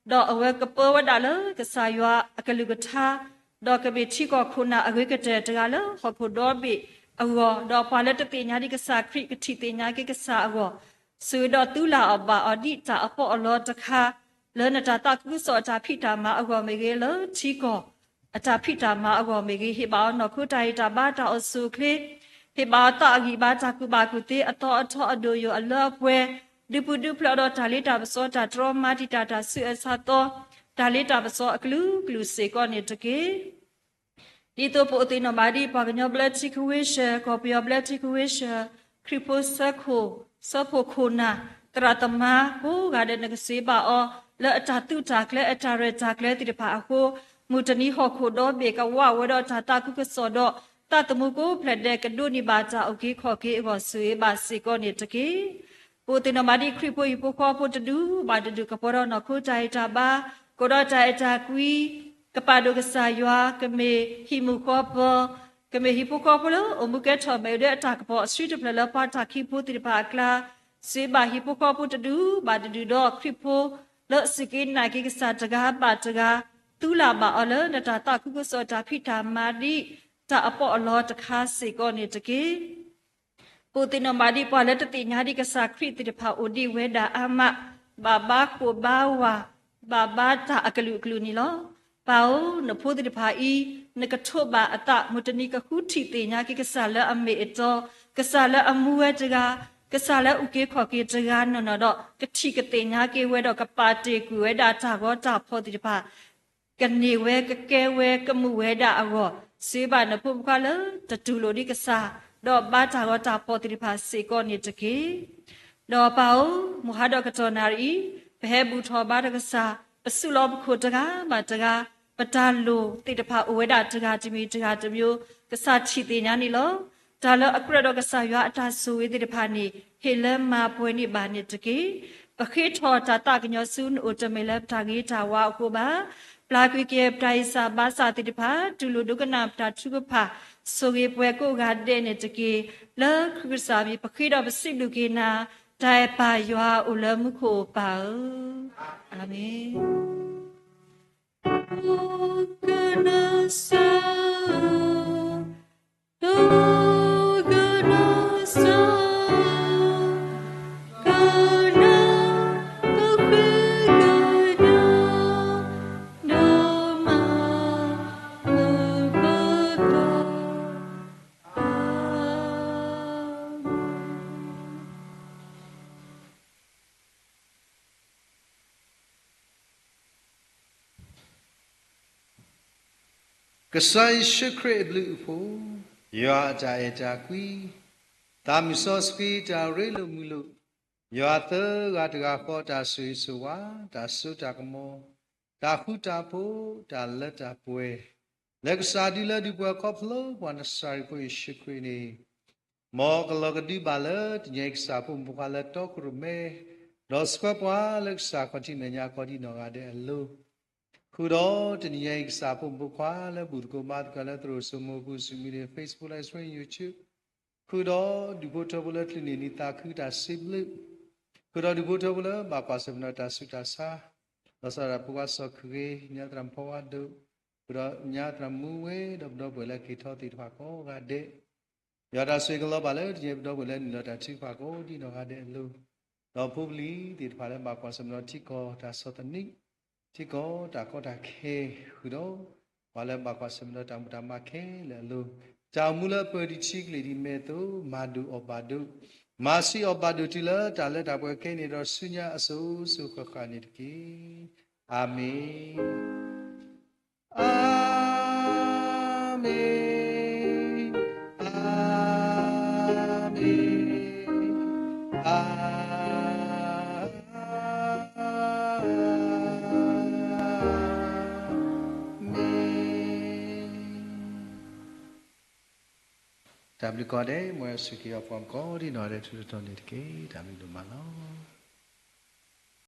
ဒီးအဝဲကပၢဝဲဒၣ်လၢကစၢ်ယွၤအကလုၢ်ကထါ, ဒီးကမ့ၢ်ထံကီၢ်ခိၣ်နၢ်အဂ့ၤကတၢၢ်တဂၤလၢဟီၣ်ခိၣ်ဒီဘ့ၣ်အဂီၢ်, ဒီးပှၤလၢတသ့ၣ်ညါဒံးကစၢ်ခရံာ် ကထံၣ်သ့ၣ်ညါက့ၤကစၢ်အဂီၢ်, ဆိၣ်ဂ့ၤဒီးသုလၢ်အီၣ်ဘၣ်အီၤဒ်တၢ်အပီးအလီတခါ, လၢနတၢ်သးခုကစီၣ်အတၢ်ဖံးတၢ်မၤအဂီၢ်မ့ၢ်ဂ့ၤ, လၢထံကီၢ်အတၢ်ဖံးတၢ်မၤအဂီၢ်မ့ၢ်ဂ့ၤ, ဟ့ၣ်ဘၣ်အီၤနီၢ်ခိတၢ်ဂံၢ်တၢ်ဘါ တၢ်အိၣ်ဆူၣ်အိၣ်ချ့, ဟ့ၣ်ဘၣ်အီၤသးအဂံၢ်ဘါ တၢ်ကူၣ်ဘၣ်ကူၣ်သ့ အသီအထီ အဒိၣ်ယိာ်အလၢအပှဲၤ, ဒုးပူၤဒုးဖျဲးအီၤဒီးတၢ်လ့တၢ်ပစီ တၢ်တြီမၤတံာ်တာ် တၢ်ဆူးအဆါသီ, တၢ်လ့တၢ်ပစီအကလုာ်ကလုာ်စ့ၢ်ကီးန့ၣ်တက့ၢ်. ဒ်သိးပအိၣ်သ့ၣ်နီၣ်ဘၣ်ဒ် ပှၤကညီဘျၢထံခဝ့ၡၢၣ်, ကီၢ်ပယီၤဘျၢထံခဝ့ၡၢၣ်, ခရံာ်ဖိဆၢခိၣ်, ဆၢဖှိၣ်ခိၣ်နၢ်, သရၣ်သမါကိးဂၤဒဲး နကဆိၣ်ဂ့ၤဘၣ်အီၤ လၢအတၢ်သုးတၢ်ကျဲၤ အတၢ်ရဲၣ်တၢ်ကျဲၤသ့ၣ်တဖၣ်အဃိ, မုၢ်တနံၤဟီၣ်ခိၣ်ဒီဘ့ၣ်ကဝးဝဲဒီးတၢ်သးခုကစီၣ်ဒီး သးသမူကိးဖျၢၣ်ဒဲးကဒိးန့ၢ်ဘၣ်တၢ်အုၣ်က့ၤခီၣ်က့ၤအဂီၢ် ဆိၣ်ဂ့ၤဘၣ်စ့ၢ်ကီးန့ၣ်တက့ၢ်. ပအိၣ်သ့ၣ်နီၣ်ဘၣ်ဒ်ခရံာ်ဖိဟံၣ်ဖိဃီဖိတဒူၣ်ဘၣ်တဒူၣ် ကပှဲၤဒီးနီၢ်ခိတၢ်ဂံၢ်တၢ်ဘါ, ကအိၣ်ဒီးတၢ်အဲၣ်တၢ်ကွံ, ကပာ်ဒိၣ်ကစၢ်ယွၤ, ကမ့ၢ်ဟံၣ်မုၣ်ဃီပၢၤ, ကမ့ၢ်ဟံၣ်ဖိဃီဖိလၢအိၣ်မူကဲထီၣ်မဲာ်ဒၣ်အတၢ်ကပီၤအဆှံတဖျၢၣ်လၢပှၤတၢ်ခံးဖိသ့ၣ်တဖၣ်အကျါ, စံးဘၣ်ဟံၣ်ဖိဃီဖိတဒူၣ်ဘၣ်တဒူၣ်ဒီး ခရံာ်ဖိလၢစူၢ်က့ၤနာ်က့ၤကစၢ်တဂၤဘၣ်တဂၤ, သုလၢ်ဘၣ်အီၤလၢနတၢ်သးခုကစီၣ်တၢ်ဖံးတၢ်မၤဒ်တၢ်အပီးအလီတခါစ့ၢ်ကီးန့ၣ်တက့ၢ်. ပအိၣ်သ့ၣ်နီၣ်ဘၣ်ဒ်ပှၤလၢတသ့ၣ်ညါဒံးကစၢ်ခရံာ်သ့ၣ်တဖၣ်အိၣ်ဒံးဝဲဒၣ်အါမး, ဘၣ်ဘါဃိၣ်ဘါဝး, ဘၣ်ဘါတၢ်အကလုာ်ကလုာ်န့ၣ်လီၤ. ပၢ်ဧၢ, နဖိသ့ၣ်တဖၣ်အံၤ, နကထိးဘၣ်အသး မုၢ်တနံၤကဃုထံၣ်သ့ၣ်ညါက့ၤကစၢ်လၢအမ့ၢ်အတီ, ကစၢ်လၢအမူဝဲတဂၤ, ကစၢ်လၢအအုၣ်က့ၤခီၣ်က့ၤတဂၤနီၢ်နီၢ်ဒီး ကထံၣ်ကသ့ၣ်ညါက့ၤဝဲဒီး ကပာ်တ့ၢ်ကွံာ်ဝဲဒၣ်တၢ်ဂီၤတၢ်ဖီၣ်သ့ၣ်တဖၣ် ကန့ၢ်ဝဲ ကကဲဝဲ ကမူဝဲဒၣ်အဂီၢ်, စံးဘၣ်နဖိမုၣ်ခွါလၢတတူၢ်လိာ်ဒံးကစၢ်, ဒီးဘါတၢ်ဂီၤတၢ်ဖီၣ်သ့ၣ်တဖၣ်စ့ၢ်ကီးန့ၣ်တက့ၢ်. ဒီးပၢ်ဧၢ, မုၢ်ဟါဒီးကတီၢ်နၣ်ရံၣ်အံၤ, ပဟဲဘူၣ်ထီၣ်ဘါဒီးကစၢ်, ပစုလီၤပခိၣ်တဂၤဘၣ်တဂၤ, ပတၢ်လိၣ်သ့ၣ်တဖၣ်အိၣ်ဝဲဒၣ်တဂၤတမံၤတဂၤတမံၤ, ကစၢ်ထံၣ်သ့ၣ်ညါန့ၣ်လီၤ. တၢ်လၢအကြၢးဒီးကစၢ်ယွၤအတၢ်ဆိၣ်ဂ့ၤသ့ၣ်တဖၣ်န့ၣ် ဟ့ၣ်လၢမၤပှဲၤန့ၢ်ဘၣ်န့ၣ်တက့ၢ်. ပဃ့ထီၣ်တၢ်သးကညီၤဆူနအိၣ် တမ့ၢ်လၢပတၢ်ဂ့ၤတၢ်ဝါအဃိဘၣ်. ပျၢ်ကွံာ်က့ၤပတၢ်အံၣ်စၢ်ဘါစၢ်သ့ၣ်တဖၣ်, တူၢ်လိာ်ဒိကနၣ်ပတၢ်ထုကဖၣ်, ဆိၣ်ဂ့ၤပှၤကိးဂၤဒဲးန့ၣ်တက့ၢ်. လၢခရံာ်ကစၢ်မံၤ ပဃ့ဒီးပစံးဘျုးက့ၤနၤ, တၢ်အဲၣ်ပၢ်ယွၤအိၣ်လၢမူခိၣ်ပၢ်ဧၢ, အၤမ့ၣ်. ကစၢ်ယ့ၣ်ၡူးခရံာ်အဘျုးအဖှိၣ်, ယွၤအတၢ်အဲၣ်တၢ်ကွံ, သးမုၢ်စီဆှံတၢ်ရ့လိာ်မုာ်လိာ်, ယွၤသၢဂၤတဂၤဃီတၢ်ဆိၣ်ဂ့ၤဆိၣ်ဝါ, တၢ်စိတၢ်ကမီၤ, တၢ်ဃူတၢ်ဖိး, တၢ်လၢတၢ်ပှဲၤ, လၢကစၢ်ဒုလၢဒုးပှဲၤခီဖျိပှၤနစၤရ့းဖိယ့ၣ်ၡူးခရံာ်န့ၣ် မ်ကလီၤကဒုဘၣ်လၢတနံၤအံၤကစၢ်ဖိမုၣ်ဖိခွါလၢတီခိၣ်ရိၣ်မဲ, ဒီးဆှၢပှၤလၢကစၢ်ခီၣ်ထံးမဲာ်ညါအခီၣ်ဒံးနီၢ်ဂၤဒဲးအလိၤ, ဃုာ်ဒီးတနံၤအံၤကစၢ်ဖိမုၣ်ဖိခွါလၢဘူၣ်သကိးဘါသကိးလၢသရိာ်စိမိၤပူၤ ဆူမံၤဒ့ Facebook Live Stream YouTube, ဃုာ်ဒီးဒူၣ်ဖိထၢဖိလၢချုးန့ၢ်နံၤသးခုတၢ်စံးဘျုး, ဃုာ်ဒီးဒူၣ်ဖိထၢဖိလၢဘၣ်ကွၢ်ဆၢၣ်မဲာ်ဒီးတၢ်ဆူးတၢ်ဆါ, ဒီးစးဒၣ်ဖိခွါစီၤခုၣ်ဂ့ၤ ညါသရၣ်ဖီဝါဒိၣ်, ဃုာ်ဒီးညါသရၣ်မူဝဲ ဒီးပဒီပုၢ်ဝဲၢ်လၢက့ၤထီၣ်သ့ၣ်တဖၣ်ကိးဂၤဒဲး, ယွၤတၢ်ဆိၣ်ဂ့ၤကလီၤဘၣ်လၢတနံၤအံၤပဒီပုၢ်ဝဲၢ်လၢနုာ်လီၤတၢ်ထုကဖၣ်ကိးဒံးနီၢ်ဂၤဒဲးအလိၤ, ဒီးဖိပလံၤသ့ၣ်တဖၣ်လၢဘၣ်ကွၢ်ဆၢၣ်မဲာ်ဒီးထံကီၢ်တၢ်ဆီၣ်သနံး, ထံကီၢ်တၢ်ကီတၢ်ခဲ, ဃုာ်ဒီးပှၤလၢဘၣ်ကွၢ်ဆၢၣ်မဲာ်ဒီးတၢ်မူတၢ်မၤခဲလၢာ်အလိၤ, တၢ်အိၣ်မူလၢပၢၤတံၢ်ထံကလံၢ်ဒ်မဲာ်သိး မၤဒိၣ်အီၣ်ဘၣ်ဒိး, မၤဆံးအီၣ်ဘၣ်ဒိးတုၤလၢတၢ်လၢတၢ်ပှဲၤခဲအံၤန့ၣ်ဒီးဆူညါအစိၤစိၤဃၣ်ဃၣ်န့ၣ်တက့ၢ်. အၤမ့ၣ်. အၤမ့ၣ်, အၤမ့ၣ်, အၤမ့ၣ်. တၢ်ဘျုးကိးဂၤဒဲး, မ်ယွၤဆိၣ်ဂ့ၤက့ၤပှၤကိးဒံးနီၢ်ဂၤဒဲးထူးထူးတီၤတီၤန့ၣ်တက့ၢ်. တၢ်ဘျုးဒိၣ်မးလီၤ.